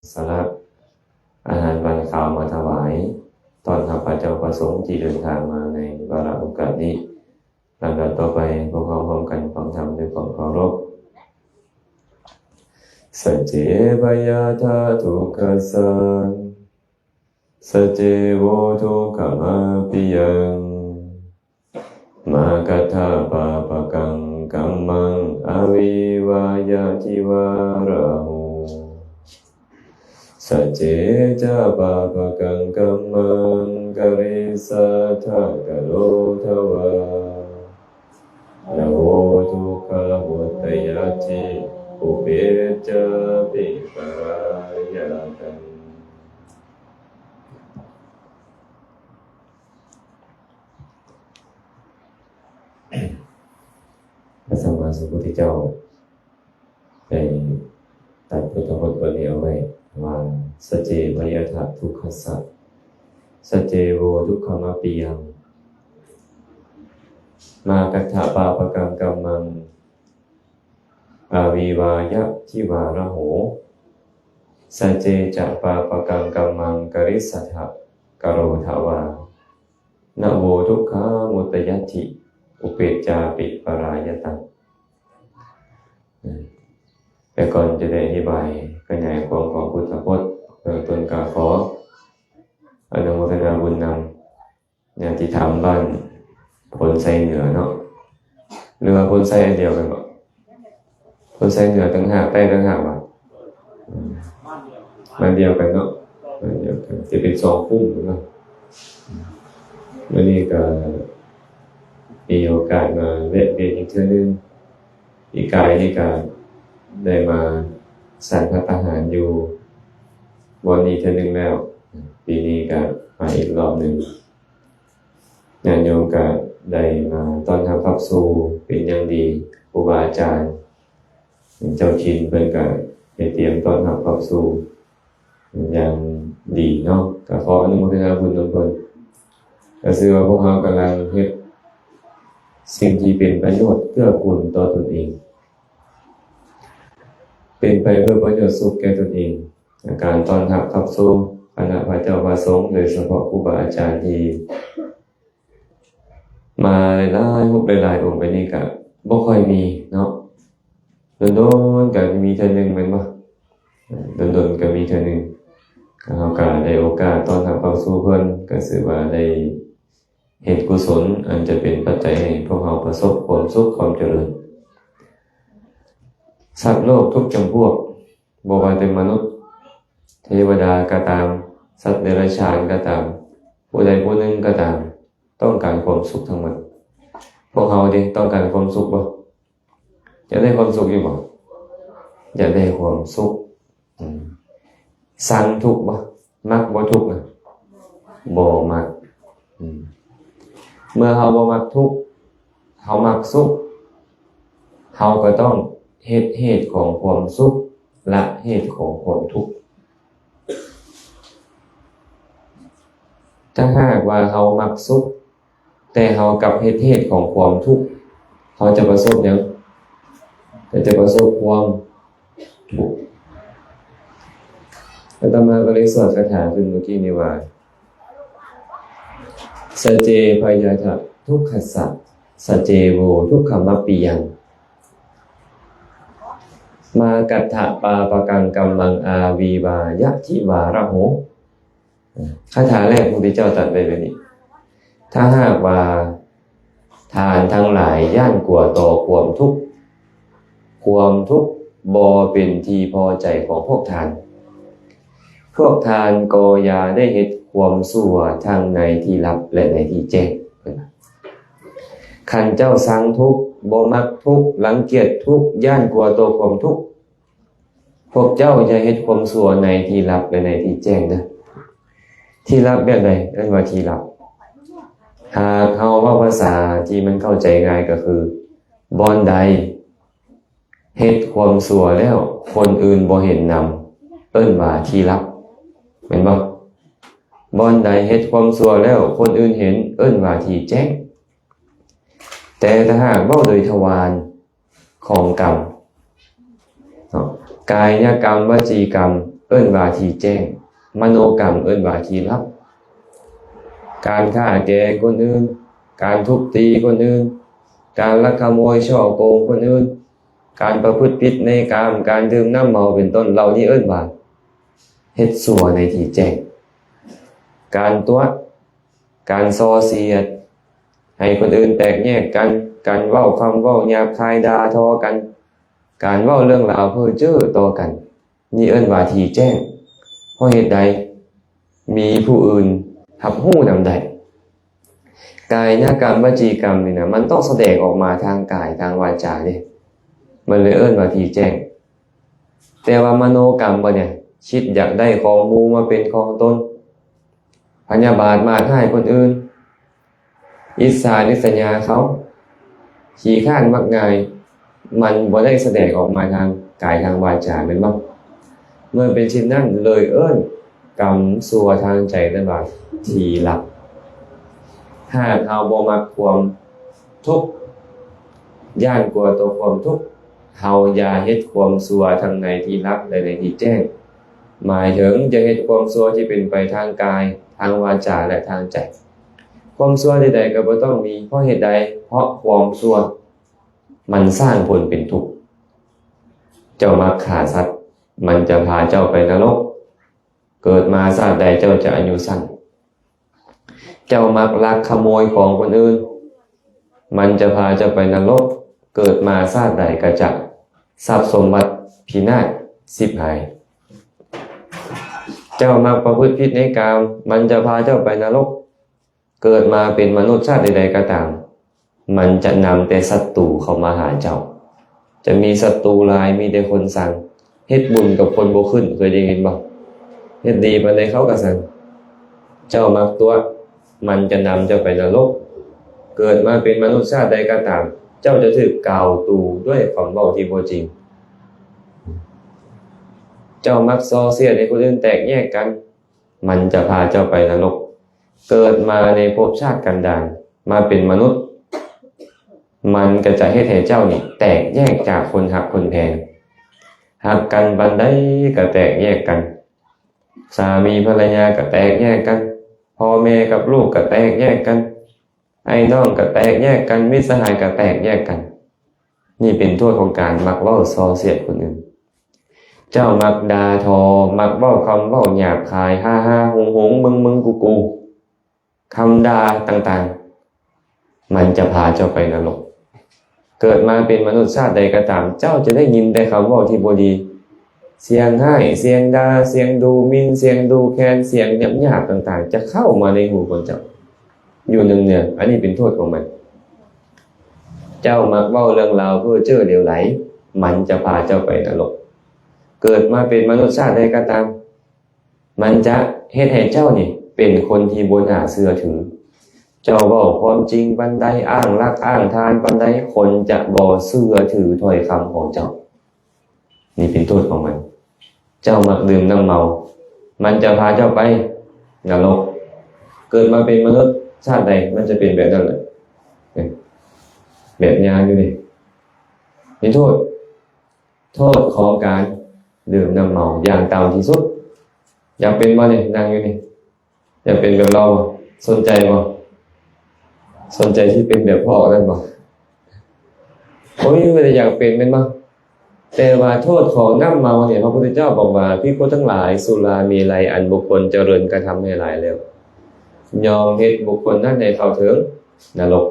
ສະຫຼະອາຫານຫວານຄາວມາຖວາຍ ຕ້ອນຮັບພະເຈົ້າພະສົງທີ່ເດີນທາງມາໃນວາລະໂອກາດນີ້. ລຳດັບຕໍ່ໄປ ພວກເຮົາພ້ອມກັນຟັງທຳດ້ວຍຄວາມເຄົາລົບ. Sacce bhayassa dukkhassa, sacce vo dukkhamappiyaṃ, maggassa pāpakaṃ kammaṃ avivāya jīvaraho. Sacce ca pāpakaṃ kammaṃ karissa tha karottha vā, na vo dukkhamuttāyati, uppajjāpi parāyataṃ. ພະສຳມາສຳພຸດທະເຈົ້າໄດ້ຕັດພຸດທະພົດບົດນີ້ເອົາໄວ້ວ່າ Sacce bhayassa dukkhassa, sacce vo dukkhamappiyaṃ, maggassa pāpakaṃ kammaṃ avivāya jīvaraho, sacce ca pāpakaṃ kammaṃ karissa tha karottha vā, na vo dukkhamuttāyati, uppajjāpi parāyataṃ. ແຕ່ກ່ອນຈະໄດ້ອະທິບາຍຂະຫຍາຍຄວາມຂອງພຸດທະພົດ, ເບື້ອງຕົ້ນກໍຂໍອະນຸໂມທະນາບຸນນຳ ຍາດຕິທຳບ້ານໂພນໄຊເໜືອເນາະ ຫຼືວ່າໂພນໄຊອັນດຽວກັນບໍ່? ໂພນໄຊເໜືອຕ່າງຫາກ ໃຕ້ຕ່າງຫາກຫວາ? ອືມ ບ້ານດຽວກັນເນາະ ບ້ານດຽວກັນ ຈະເປັນສອງຄຸ້ມເນາະ. ມື້ນີ້ກໍມີໂອກາດມາແວະວຽນອີກເທື່ອໜຶ່ງ. ປີກາຍນີ້ກໍໄດ້ມາສັນພັດຕາຫານຢູ່ບ່ອນນີ້ເທື່ອໜຶ່ງແລ້ວ, ປີນີ້ກໍມາອີກລອບໜຶ່ງ. ຍາດໂຍມກໍໄດ້ມາຕ້ອນຮັບຮັບສູ່ເປັນຢ່າງດີ, ຄູບາອາຈານເຈົ້າຖິ່ນເພິ່ນກໍໄດ້ຕຽມຕ້ອນຮັບຮັບສູ່ ຢ່າງດີເນາະ, ກໍຂໍອະນຸໂມທະນາບຸນນຳເພິ່ນ. ກໍຊື່ວ່າພວກເຮົາກຳລັງເຮັດສິ່ງທີ່ເປັນປະໂຫຍດເກື້ອກູນຕໍ່ຕົນເອງ, ເປັນໄປເພື່ອປະໂຫຍດສຸກແກ່ຕົນເອງ. ການຕ້ອນຮັບຮັບສູ່ຄະນະພະເຈົ້າພະສົງ, ໂດຍສະເພາະຄູບາອາຈານທີ່ ມາຫຼາຍໆຮູບຫຼາຍໆອົງໄປນີ້ກະບໍ່ຄ່ອຍມີເນາະ, ດົນໆກະມີເທື່ອໜຶ່ງແມ່ນບໍ່? ເອີ ດົນໆກະມີເທື່ອໜຶ່ງ, ເຮົາກະໄດ້ໂອກາດຕ້ອນຮັບເຂົ້າສູ່ເພິ່ນ, ກະຊື່ວ່າໄດ້ເຮັດກຸສົນອັນຈະເປັນປັດໄຈໃຫ້ພວກເຮົາປະສົບຄວາມສຸກຄວາມຈະເລີນ. ສັດໂລກທຸກຈຳພວກ, ບໍ່ວ່າແຕ່ມະນຸດ, ເທວະດາກໍຕາມ, ສັດເດຍລະສານກໍຕາມ, ຜູ້ໃດຜູ້ໜຶ່ງກໍຕາມ, ຕ້ອງການຄວາມສຸກທັງໝົດ. ພວກເຮົາເດ ຕ້ອງການຄວາມສຸກບໍ່? ຢາກໄດ້ຄວາມສຸກຢູ່ບໍ່? ຢາກໄດ້ຄວາມສຸກ. ອືມ ຊັງທຸກບໍ່? ມັກບໍ່ທຸກນະ? ບໍ່ມັກ. ອືມ ເມື່ອເຮົາບໍ່ມັກທຸກ, ເຮົາມັກສຸກ, ເຮົາກໍຕ້ອງເຮັດເຫດຂອງຄວາມສຸກ, ລະເຫດຂອງຄວາມທຸກ. ຖ້າຫາກວ່າເຮົາມັກສຸກ, ແຕ່ເຮົາກັບເຮັດເຫດຂອງຄວາມທຸກ, ເຮົາຈະປະສົບຫຍັງ? ກໍຈະປະສົບຄວາມທຸກ. ອາດຕະມາກໍເລີຍສວດຄາຖາຂຶ້ນເມື່ອກີ້ນີ້ວ່າ Sacce bhayassa dukkhassa, sacce vo dukkhamappiyaṃ, maggassa pāpakaṃ kammaṃ avivāya jivāraho. ຄາຖາແລກ ພະພຸດທະເຈົ້າຕັດໄວ້ແບບນີ້, ຖ້າຫາກວ່າທ່ານທັງຫຼາຍຢ້ານກົວຕໍ່ຄວາມທຸກ, ຄວາມທຸກບໍ່ເປັນທີ່ພໍໃຈຂອງພວກທ່ານ, ພວກທ່ານກໍຢ່າໄດ້ເຮັດຄວາມຊົ່ວທັງໃນທີ່ລັບ ແລະ ໃນທີ່ແຈ້ງ. ເພິ່ນວ່າ ຄັນເຈົ້າຊັງທຸກ, ບໍ່ມັກທຸກ, ລັງກຽດທຸກ, ຢ້ານກົວຕໍ່ຄວາມທຸກ, ພວກເຈົ້າຢ່າເຮັດຄວາມຊົ່ວໃນທີ່ລັບ ແລະ ໃນທີ່ແຈ້ງເດີ. ທີ່ລັບແບບໃດ? ເອີ້ນວ່າທີ່ລັບ. ຫາກເຮົາເວົ້າພາສາທີ່ມັນເຂົ້າໃຈງ່າຍກໍຄື ບ່ອນໃດເຮັດຄວາມຊົ່ວແລ້ວຄົນອື່ນບໍ່ເຫັນນຳ, ເອີ້ນວ່າທີ່ລັບ, ແມ່ນບໍ່? ບ່ອນໃດເຮັດຄວາມຊົ່ວແລ້ວຄົນອື່ນເຫັນ, ເອີ້ນວ່າທີ່ແຈ້ງ. ແຕ່ຖ້າຫາກເວົ້າໂດຍທະວານຂອງກຳເນາະ, ກາຍະກຳ, ວະຈີກຳ, ເອີ້ນວ່າທີ່ແຈ້ງ, ມະໂນກຳເອີ້ນວ່າທີ່ລັບ. ການຂ້າແກງຄົນອື່ນ, ການທຸບຕີຄົນອື່ນ, ການລັກຂະໂມຍສໍ້ໂກງຄົນອື່ນ, ການປະພຶດຜິດໃນກາມ, ການດື່ມນ້ຳເມົາເປັນຕົ້ນ ເຫຼົ່ານີ້ເອີ້ນວ່າເຮັດຊົ່ວໃນທີ່ແຈ້ງ. ການຕົວະ, ການສໍ້ສຽດ, ໃຫ້ຄົນອື່ນແຕກແຍກກັນ, ການເວົ້າຄຳເວົ້າຫຍາບຄາຍດ່າທໍກັນ, ການເວົ້າເລື່ອງລາວເພ້ອເຈີ້ຕໍ່ກັນ, ນີ້ເອີ້ນວ່າທີ່ແຈ້ງ. ເພາະເຫດໃດ? ມີຜູ້ອື່ນຮັບຮູ້ນຳໄດ້. ກາຍຍະກຳ ວະຈີກຳນີ້ນະ ມັນຕ້ອງສະແດງອອກມາທາງກາຍ, ທາງວາຈາເດ້. ມັນເລີຍເອີ້ນວ່າທີ່ແຈ້ງ. ແຕ່ວ່າມະໂນກຳບັດນີ້ ຄິດຢາກໄດ້ຂອງໝູ່ມາເປັນຂອງຕົນ, ພະຍາບາດມາດຮ້າຍຄົນອື່ນ, ອິດສາລິດສະຍາເຂົາ, ຂີ້ຄ້ານມັກງ່າຍ, ມັນບໍ່ໄດ້ສະແດງອອກມາທາງກາຍທາງວາຈາແມ່ນບໍ່? ເມື່ອເປັນເຊັ່ນນັ້ນ ເລີຍເອີ້ນກຳຊົ່ວທາງໃຈນັ້ນວ່າທີ່ລັບ. ຫາກເຮົາບໍ່ມັກຄວາມທຸກ, ຢ້ານກົວຕໍ່ຄວາມທຸກ, ເຮົາຢ່າເຮັດຄວາມຊົ່ວທັງໃນທີ່ລັບ ແລະ ໃນທີ່ແຈ້ງ. ໝາຍເຖິງຢ່າເຮັດຄວາມຊົ່ວທີ່ເປັນໄປທາງກາຍ, ທາງວາຈາ ແລະ ທາງໃຈ. ຄວາມຊົ່ວໃດໆກໍບໍ່ຕ້ອງມີ. ເພາະເຫດໃດ? ເພາະຄວາມຊົ່ວມັນສ້າງຜົນເປັນທຸກ. ເຈົ້າມັກຂ້າສັດ, ມັນຈະພາເຈົ້າໄປນະລົກ. ເກີດມາຊາດໃດເຈົ້າຈະອາຍຸສັ້ນ. ເຈົ້າມັກລັກຂະໂມຍຂອງຄົນອື່ນ, ມັນຈະພາເຈົ້າໄປນະລົກ. ເກີດມາຊາດໃດກໍຈະຊັບສົມບັດພິນາດ, ຊິບຫາຍ. ເຈົ້າມັກປະພຶດຜິດໃນກາມ, ມັນຈະພາເຈົ້າໄປນະລົກ. ເກີດມາເປັນມະນຸດຊາດໃດໆກໍຕາມ, ມັນຈະນຳແຕ່ສັດຕູເຂົ້າມາຫາເຈົ້າ. ຈະມີສັດຕູຫຼາຍ, ມີແຕ່ຄົນຊັງ. ເຮັດບຸນກັບຄົນບໍ່ຂຶ້ນ, ເຄີຍໄດ້ຍິນບໍ່? ເຮັດດີປານໃດເຂົາກໍຊັງ. ເຈົ້າມັກຕົວະ, ມັນຈະນຳເຈົ້າໄປນະລົກ. ເກີດມາເປັນມະນຸດຊາດໃດກໍຕາມ, ເຈົ້າຈະຖືກກ່າວຕູດ້ວຍຄຳເວົ້າທີ່ບໍ່ຈິງ. ເຈົ້າມັກສໍ້ສຽດໃຫ້ຄົນອື່ນແຕກແຍກກັນ, ມັນຈະພາເຈົ້າໄປນະລົກ. ເກີດມາໃນພົບຊາດກັນດານ, ມາເປັນມະນຸດ, ມັນກໍຈະເຮັດໃຫ້ເຈົ້ານີ້ແຕກແຍກຈາກຄົນຮັກຄົນແພງ. ຮັກກັນປານໃດກໍແຕກແຍກກັນ, ສາມີພັນລະຍາກໍແຕກແຍກກັນ, ພໍ່ແມ່ກັບລູກກໍແຕກແຍກກັນ, ອ້າຍນ້ອງກໍແຕກແຍກກັນ, ມິດສະຫາຍກໍແຕກແຍກກັນ. ນີ້ເປັນໂທດຂອງການມັກເວົ້າສໍ້ສຽດຄົນອື່ນ. ເຈົ້າມັກດ່າທໍ, ມັກເວົ້າຄຳເວົ້າຫຍາບຄາຍ, ຮ່າໆ ຫົງໆ ເມືງໆ ກູໆ. ຄຳດ່າຕ່າງໆ ມັນຈະພາເຈົ້າໄປນະລົກ. ເກີດມາເປັນມະນຸດຊາດໃດກໍຕາມ, ເຈົ້າຈະໄດ້ຍິນແຕ່ຄຳເວົ້າທີ່ບໍ່ດີ, ສຽງຮ້າຍ, ສຽງດ່າ, ສຽງດູໝິ່ນ, ສຽງດູແຄນ, ສຽງຫຍາບໆຕ່າງໆ ຈະເຂົ້າມາໃນຫູຂອງເຈົ້າຢູ່ເນື່ອງໆ. ອັນນີ້ເປັນໂທດຂອງມັນ. ເຈົ້າມັກເວົ້າເລື່ອງລາວເພ້ອເຈີ້ຫຼຽວໄຫຼ, ມັນຈະພາເຈົ້າໄປນະລົກ. ເກີດມາເປັນມະນຸດຊາດໃດກໍຕາມ, ມັນຈະເຮັດໃຫ້ເຈົ້ານີ້ເປັນຄົນທີ່ບໍ່ໜ້າເຊື່ອຖື. ເຈົ້າເວົ້າຄວາມຈິງປານໃດ, ອ້າງຫຼັກອ້າງຖານປານໃດ, ຄົນຈະບໍ່ເຊື່ອຖືຖ້ອຍຄຳຂອງເຈົ້າ. ນີ້ເປັນໂທດຂອງມັນ. ເຈົ້າມັກດື່ມນ້ຳເມົາ, ມັນຈະພາເຈົ້າໄປນະລົກ. ເກີດມາເປັນມະນຸດຊາດໃດ, ມັນຈະເປັນແບບນັ້ນແຫຼະ. ແບບຍ່າງຢູ່ນີ້, ເຫັນໂທດ. ໂທດຂອງການດື່ມນ້ຳເມົາຢ່າງຕ່ຳທີ່ສຸດ. ຢາກເປັນບໍ່ນີ້? ນັ່ງຢູ່ນີ້. ຢາກເປັນແບບລາວບໍ່? ສົນໃຈບໍ່? ສົນໃຈທີ່ເປັນແບບພໍ່ນັ້ນບໍ່? ໂອ້ຍ, ບໍ່ໄດ້ຢາກເປັນແມ່ນບໍ່? ແຕ່ວ່າໂທດຂອງນ້ຳເມົານີ້, ພະພຸດທະເຈົ້າບອກວ່າ, ພິກຂຸທັງຫຼາຍ, ສຸລາເມໄລອັນບຸກຄົນຈະເລີນກະທຳໃຫ້ຫຼາຍແລ້ວ, ຍ່ອມເຮັດບຸກຄົນນັ້ນໃຫ້ເຂົ້າເຖິງ ນະລົກ.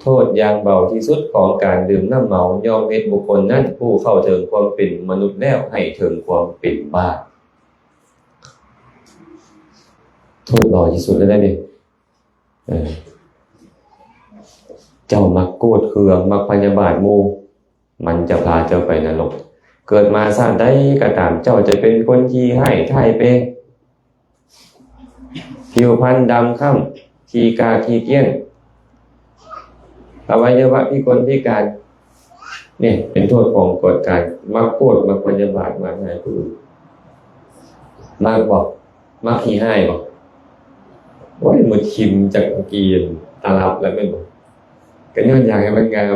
ໂທດຢ່າງເບົາທີ່ສຸດຂອງການດື່ມນ້ຳເມົາ ຍ່ອມເຮັດບຸກຄົນນັ້ນຜູ້ເຂົ້າເຖິງຄວາມເປັນມະນຸດແລ້ວ ໃຫ້ເຖິງຄວາມເປັນບ້າ. ໂທດເບົາທີ່ສຸດເລີຍເດ້ນີ້. ເອີ ເຈົ້າມັກໂກດເຄືອງ, ມັກພະຍາບາດໝູ່, ມັນຈະພາເຈົ້າໄປນະລົກ. ເກີດມາຊາດໃດກໍຕາມ, ເຈົ້າຈະເປັນຄົນຂີ້ຮ້າຍທ້າຍເປ່, ຜິວພັນດຳຄ້ຳ, ຂີ້ກາກຂີ້ກ້ຽນ, ອະໄວຍະວະພິກົນພິການ. ນີ້ເປັນໂທດຂອງກວດການ ມັກໂກດ, ມັກພະຍາບາດ, ມັກຮ້າຍຜູ້ອື່ນ. ມັກບໍ່? ມັກຂີ້ຮ້າຍບໍ່? ໂອ້ຍ, ໝົດຂິມຈັກກີນຕາລັບແລ້ວແມ່ນບໍ່? ກໍຍ້ອນຢາກໃຫ້ມັນງາມ.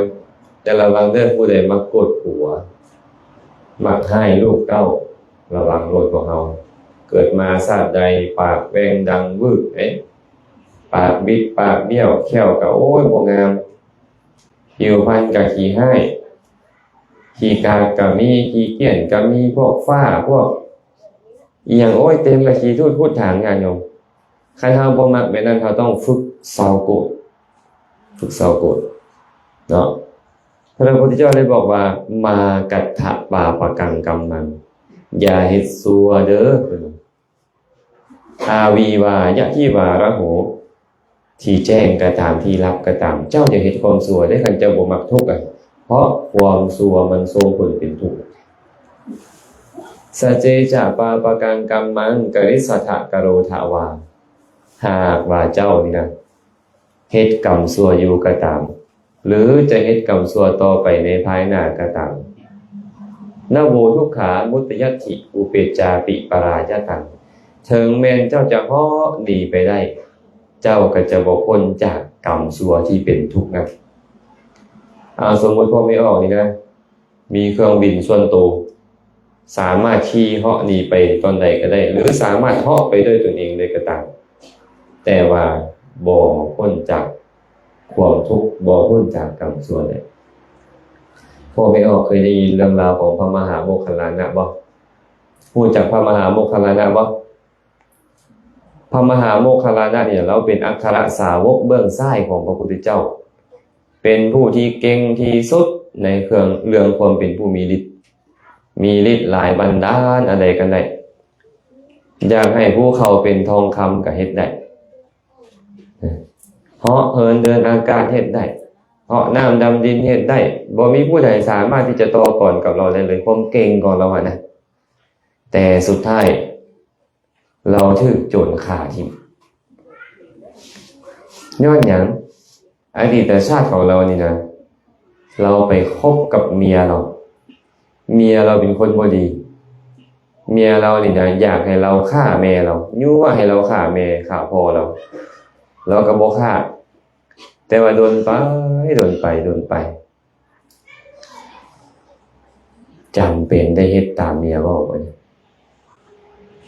ແຕ່ລະວັງເດີ, ຜູ້ໃດມັກໂກດຜົວ, ມັກຮ້າຍລູກເຕົ້າ, ລະວັງໂລດພວກເຮົາ. ເກີດມາຊາດໃດ ປາກແຫວ່ງດັງວືດເດ້, ປາກບິດປາກບ້ຽວ, ແຂ້ວກໍ ໂອ້ຍ ບໍ່ງາມ, ຜິວພັນກໍຂີ້ຮ້າຍ, ຂີ້ກາກກໍມີ, ຂີ້ກ້ຽນກໍມີ, ພວກຝ້າ ພວກອີ່ຫຍັງ ໂອ້ຍ ເຕັມລະ ຂີ້ທູດຄຸດຖາງ ຍາດໂຍມ. ຄັນເຮົາບໍ່ມັກແບບນັ້ນ ເຮົາຕ້ອງຝຶກເຊົາໂກດ, ຝຶກເຊົາໂກດເນາະ. ພະພຸດທະເຈົ້າໄດ້ບອກວ່າ ມາກັດຖະປາປະກັງກັມມັງ ຢ່າເຮັດຊົ່ວເດີ. ອາວີວາຍະທິວາລະໂຫ ທີ່ແຈ້ງກໍຕາມ ທີ່ລັບກໍຕາມ ເຈົ້າຢ່າເຮັດຄວາມຊົ່ວເດ້. ຄັນເຈົ້າບໍ່ມັກທຸກ ເພາະຄວາມຊົ່ວມັນສົ່ງຜົນເປັນທຸກ. ສະເຈຈະປາປະກັງກັມມັງ ກະລິສສະຖະກະໂຣທະວາ ຫາກວ່າເຈົ້ານີ້ນະ ເຮັດກຳຊົ່ວຢູ່ກໍຕາມ ຫຼື ຈະເຮັດກຳຊົ່ວຕໍ່ໄປໃນພາຍໜ້າກໍຕາມ, ນະໂວທຸກຂາມຸດຕະຍັດຖິ ອຸເປຈຈາປິປະລາຍະຕັງ ເຖິງແມ່ນເຈົ້າຈະເຫາະໜີໄປໄດ້ ເຈົ້າກໍຈະບໍ່ພົ້ນຈາກກຳຊົ່ວທີ່ເປັນທຸກນັ້ນ. ເອົາ ສົມມຸດພວກແມ່ອອກນີ້ນະ ມີເຄື່ອງບິນສ່ວນໂຕ ສາມາດຂີ່ເຫາະໜີໄປຕອນໃດກໍໄດ້ ຫຼື ສາມາດເຫາະໄປດ້ວຍຕົນເອງໄດ້ກໍຕາມ, ແຕ່ວ່າບໍ່ພົ້ນຈາກຄວາມທຸກ, ບໍ່ພົ້ນຈາກກຳຊົ່ວໄດ້. ພວກແມ່ອອກເຄີຍໄດ້ຍິນເລື່ອງລາວຂອງພະມະຫາໂມກຄັນລານະບໍ່? ຮູ້ຈັກພະມະຫາໂມກຄັນລານະບໍ່? ພະມະຫາໂມກຄັນລານະນີ້ ລາວເປັນອັກຄະລະສາວົກເບື້ອງຊ້າຍຂອງພະພຸດທະເຈົ້າ, ເປັນຜູ້ທີ່ເກັ່ງທີ່ສຸດໃນເລື່ອງຄວາມເປັນຜູ້ມີລິດ, ມີລິດຫຼາຍບັນດານອັນໃດກໍໄດ້. ຢາກໃຫ້ພູເຂົາເປັນທອງຄຳກໍເຮັດໄດ້, ເຫາະເຫີນເດີນອາກາດເຮັດໄດ້, ເຫາະນ້ຳດຳດິນເຮັດໄດ້, ບໍ່ມີຜູ້ໃດສາມາດທີ່ຈະຕໍ່ກອນກັບລາວໄດ້ເລີຍ, ຄວາມເກັ່ງຂອງລາວຫັ້ນນະ. ແຕ່ສຸດທ້າຍ ລາວຖືກໂຈນຂ້າຖິ້ມ. ຍ້ອນຫຍັງ? ອະດີດຕະຊາດຂອງລາວນີ້ນະ, ລາວໄປຄົບກັບເມຍລາວ. ເມຍລາວເປັນຄົນບໍ່ດີ. ເມຍລາວນີ້ນະ ຢາກໃຫ້ລາວຂ້າແມ່ລາວ, ຍຸວ່າໃຫ້ລາວຂ້າແມ່, ຂ້າພໍ່ລາວ. ລາວກໍບໍ່ຂ້າ. ແຕ່ວ່າດົນໄປ, ດົນໄປ, ດົນໄປ. ຈຳເປັນໄດ້ເຮັດຕາມເມຍເວົ້າບັດນີ້,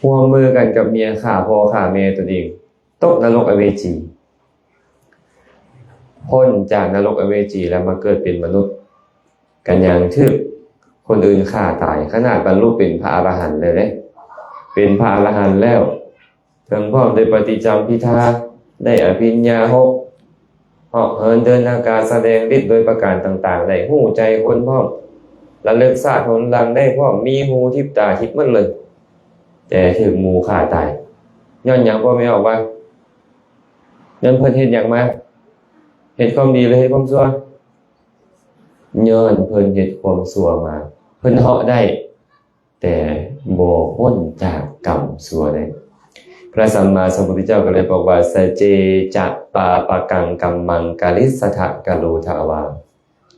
ຮ່ວມມືກັນກັບເມຍຂ້າພໍ່ຂ້າແມ່ຕົນເອງ, ຕົກນະລົກອະເວຈີ. ພົ້ນຈາກນະລົກອະເວຈີແລ້ວມາເກີດເປັນມະນຸດ, ກໍຍັງຖືກຄົນອື່ນຂ້າຕາຍ, ຂະໜາດບັນລຸເປັນພະອະລະຫັນແລ້ວເດ້, ເປັນພະອະລະຫັນແລ້ວ ເຖິງພ້ອມໄດ້ປະຕິຈຳພິທາ, ໄດ້ອະພິນຍາຫົກ, ເຫາະເຫີນເດີນອາກາດ, ສະແດງລິດໂດຍປະການຕ່າງໆ, ໄດ້ຮູ້ໃຈຄົນພ້ອມ, ລະລຶກຊາດຫົນຫຼັງໄດ້ພ້ອມ, ມີຫູທິບຕາທິບໝົດເລີຍ, ແຕ່ຖືກໝູ່ຂ້າຕາຍ. ຍ້ອນຫຍັງ? ພໍ່ແມ່ອອກວ່າ ຍ້ອນເພິ່ນເຮັດຫຍັງມາ? ເຮັດຄວາມດີ ຫຼື ເຮັດຄວາມຊົ່ວ? ຍ້ອນເພິ່ນເຮັດຄວາມຊົ່ວມາ, ເພິ່ນເຫາະໄດ້ ແຕ່ບໍ່ພົ້ນຈາກກຳຊົ່ວໄດ້. ພະສຳມາສຳພຸດທະເຈົ້າກໍເລີຍບອກວ່າ ສະເຈຈະປາປະກັງກັມມັງ ກະລິສສະຖະກະໂຣທະວາ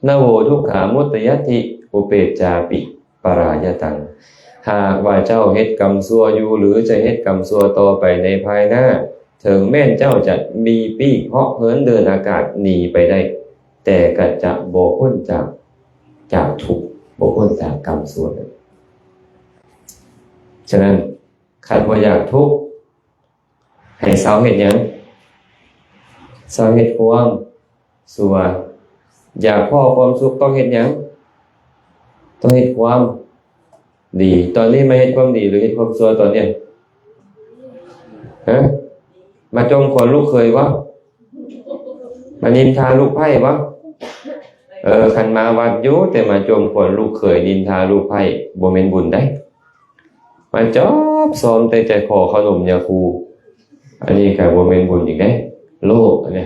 ນະໂວທຸກຂາມຸດຕະຍັດຖິ ອຸເປຈຈາປິປະລາຍະຕັງ. ຫາກວ່າເຈົ້າເຮັດກຳຊົ່ວຢູ່ ຫຼື ຈະເຮັດກຳຊົ່ວຕໍ່ໄປໃນພາຍໜ້າ, ເຖິງແມ່ນເຈົ້າຈະມີປີກເຫາະເຫີນເດີນອາກາດໜີໄປໄດ້, ແຕ່ກໍຈະບໍ່ພົ້ນຈາກ ຈາກທຸກ, ບໍ່ພົ້ນຈາກກຳຊົ່ວ. ສະນັ້ນ ຄັນບໍ່ຢາກທຸກ ໃຫ້ເຊົາເຮັດຫຍັງ? ເຊົາເຮັດຄວາມຊົ່ວ. ຢາກພໍ້ຄວາມສຸກຕ້ອງເຮັດຫຍັງ? ຕ້ອງເຮັດຄວາມດີ. ຕອນນີ້ມາເຮັດຄວາມດີ ຫຼື ເຮັດຄວາມຊົ່ວຕອນນີ້? ຮະ? ມາຈົ່ມຂວັນລູກເຂີຍບໍ່? ມານິນທາລູກໃພ້ບໍ່? ເອີ ຄັນມາວັດຢູ່ ແຕ່ມາຈົ່ມຂວັນລູກເຂີຍ ນິນທາລູກໃພ້ ບໍ່ແມ່ນບຸນໃດ. ມາຈອບຊອມແຕ່ຈະຂໍຂະໜົມຍາຄູ ອັນນີ້ກໍບໍ່ແມ່ນບຸນອີກເດ້ ໂລກອັນນີ້.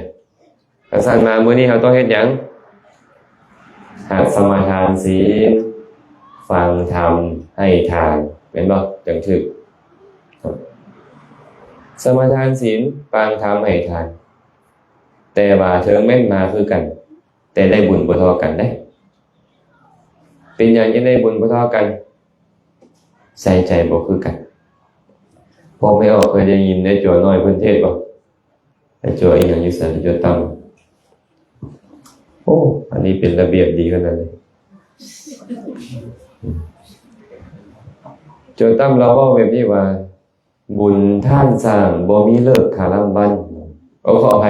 ຄັນຊັ້ນມາມື້ນີ້ເຮົາຕ້ອງເຮັດຫຍັງ? ຫັດສະມາທານສິນ, ຟັງທຳ, ໃຫ້ທານ ແມ່ນບໍ່? ຈັ່ງຖືກ. ສະມາທານສິນ, ຟັງທຳ, ໃຫ້ທານ. ແຕ່ວ່າເຖິງແມ່ນມາຄືກັນ ແຕ່ໄດ້ບຸນບໍ່ທໍ່ກັນເດ້. ເປັນຫຍັງຈຶ່ງໄດ້ບຸນບໍ່ທໍ່ກັນ? ໃສ່ໃຈບໍ່ຄືກັນ. ພວກແມ່ອອກເຄີຍໄດ້ຍິນໄອ້ຈົວນ້ອຍເພິ່ນເທດບໍ່? ໄອ້ຈົວອີ່ຫຍັງຢູ່ໃສ? ໄອ້ຈົວຕຳ. ໂອ້ ອັນນີ້ເປັນລະບຽບດີຂະໜາດເລີຍ. ໂຈນຕຳລາວເວົ້າແບບນີ້ວ່າ ບຸນທານສ້າງບໍ່ມີເລີກຄາລຳວັນ. ໂອ້ ຂໍອະໄພ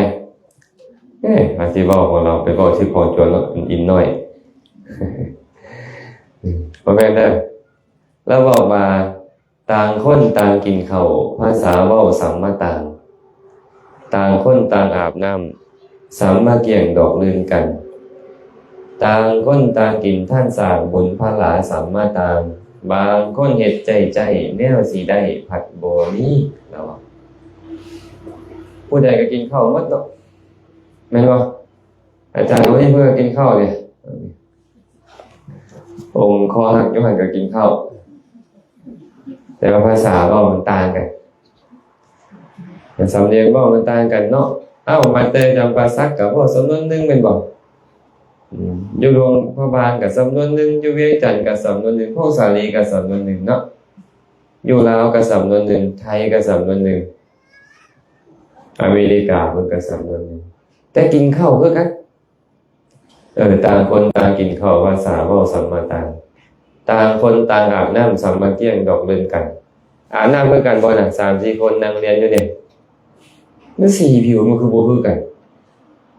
ເອີ ອາດຊິເວົ້າຂອງລາວໄປເວົ້າຊື່ຂອງໂຈນເນາະ ອິນໜ້ອຍ ບໍ່ແມ່ນເດີ. ລາວເວົ້າວ່າ ຕ່າງຄົນຕ່າງກິນເຂົ້າ ພາສາເວົ້າສຳມະຕ່າງ. ຕ່າງຄົນຕ່າງອາບນ້ຳ ສຳມະກ້ຽງດອກລື່ນກັນ. ຕ່າງຄົນຕ່າງກິນທານສ້າງ ບຸນພະລາສຳມະຕ່າງ. ບາງຄົນເຮັດໃຈໃຈ ແນວຊິໄດ້ພັດບໍ່ມີ ລາວວ່າ. ຜູ້ໃດກໍກິນເຂົ້າໝົດເນາະ ແມ່ນບໍ່? ອາຈານ ໂອ້ຍ ເພິ່ນກໍກິນເຂົ້າເດ້. ອົງຄໍຮັກຢູ່ຫັ້ນກໍກິນເຂົ້າ ແຕ່ວ່າພາສາເວົ້າມັນຕ່າງກັນ ສຳນຽງເວົ້າມັນຕ່າງກັນເນາະ. ເອົ້າ ມາແຕ່ຈຳປາສັກກໍເວົ້າສຳນວນໜຶ່ງແມ່ນບໍ່? ອືມ ຢູ່ຫຼວງພະບາງກໍສຳນວນໜຶ່ງ, ຢູ່ວຽງຈັນກໍສຳນວນໜຶ່ງ, ຜົ້ງສາລີກໍສຳນວນໜຶ່ງເນາະ, ຢູ່ລາວກໍສຳນວນໜຶ່ງ, ໄທກໍສຳນວນໜຶ່ງ, ອາເມລິກາເພິ່ນກໍສຳນວນໜຶ່ງ, ແຕ່ກິນເຂົ້າຄືກັນ. ເອີ ຕ່າງຄົນຕ່າງກິນເຂົ້າ ພາສາເວົ້າສຳມະຕ່າງ, ຕ່າງຄົນຕ່າງອາບນ້ຳ ສຳມະກ້ຽງດອກລື່ນກັນ. ອາບນ້ຳຄືກັນບໍ່ນະ? ສາມສີ່ຄົນນັ່ງລຽນຢູ່ນີ້ ມັນສີຜິວມັນຄືບໍ່ຄືກັນ.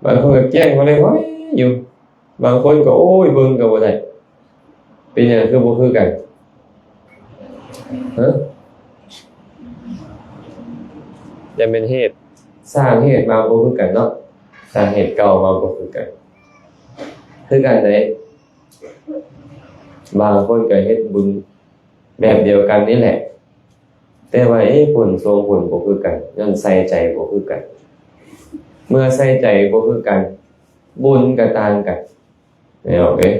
ບາງຄົນກໍກ້ຽງບໍ່ໄດ້ຫວຍຢູ່, ບາງຄົນກໍ ໂອ້ຍ ເບິ່ງກໍບໍ່ໄດ້. ເປັນຫຍັງຄືບໍ່ຄືກັນ? ຮະ? ຍັງເປັນເຫດ ສ້າງເຫດມາບໍ່ຄືກັນເນາະ, ສ້າງເຫດເກົ່າມາບໍ່ຄືກັນ. ຄືກັນເດ້, ບາງຄົນກໍເຮັດບຸນແບບດຽວກັນນີ້ແຫຼະ, ແຕ່ວ່າ ເອ ຜົນສົ່ງຜົນບໍ່ຄືກັນ, ຍ້ອນໃສ່ໃຈບໍ່ຄືກັນ. ເມື່ອໃສ່ໃຈບໍ່ຄືກັນ, ບຸນກໍຕ່າງກັນ. ແມ່ນບໍ່ເອີຍ?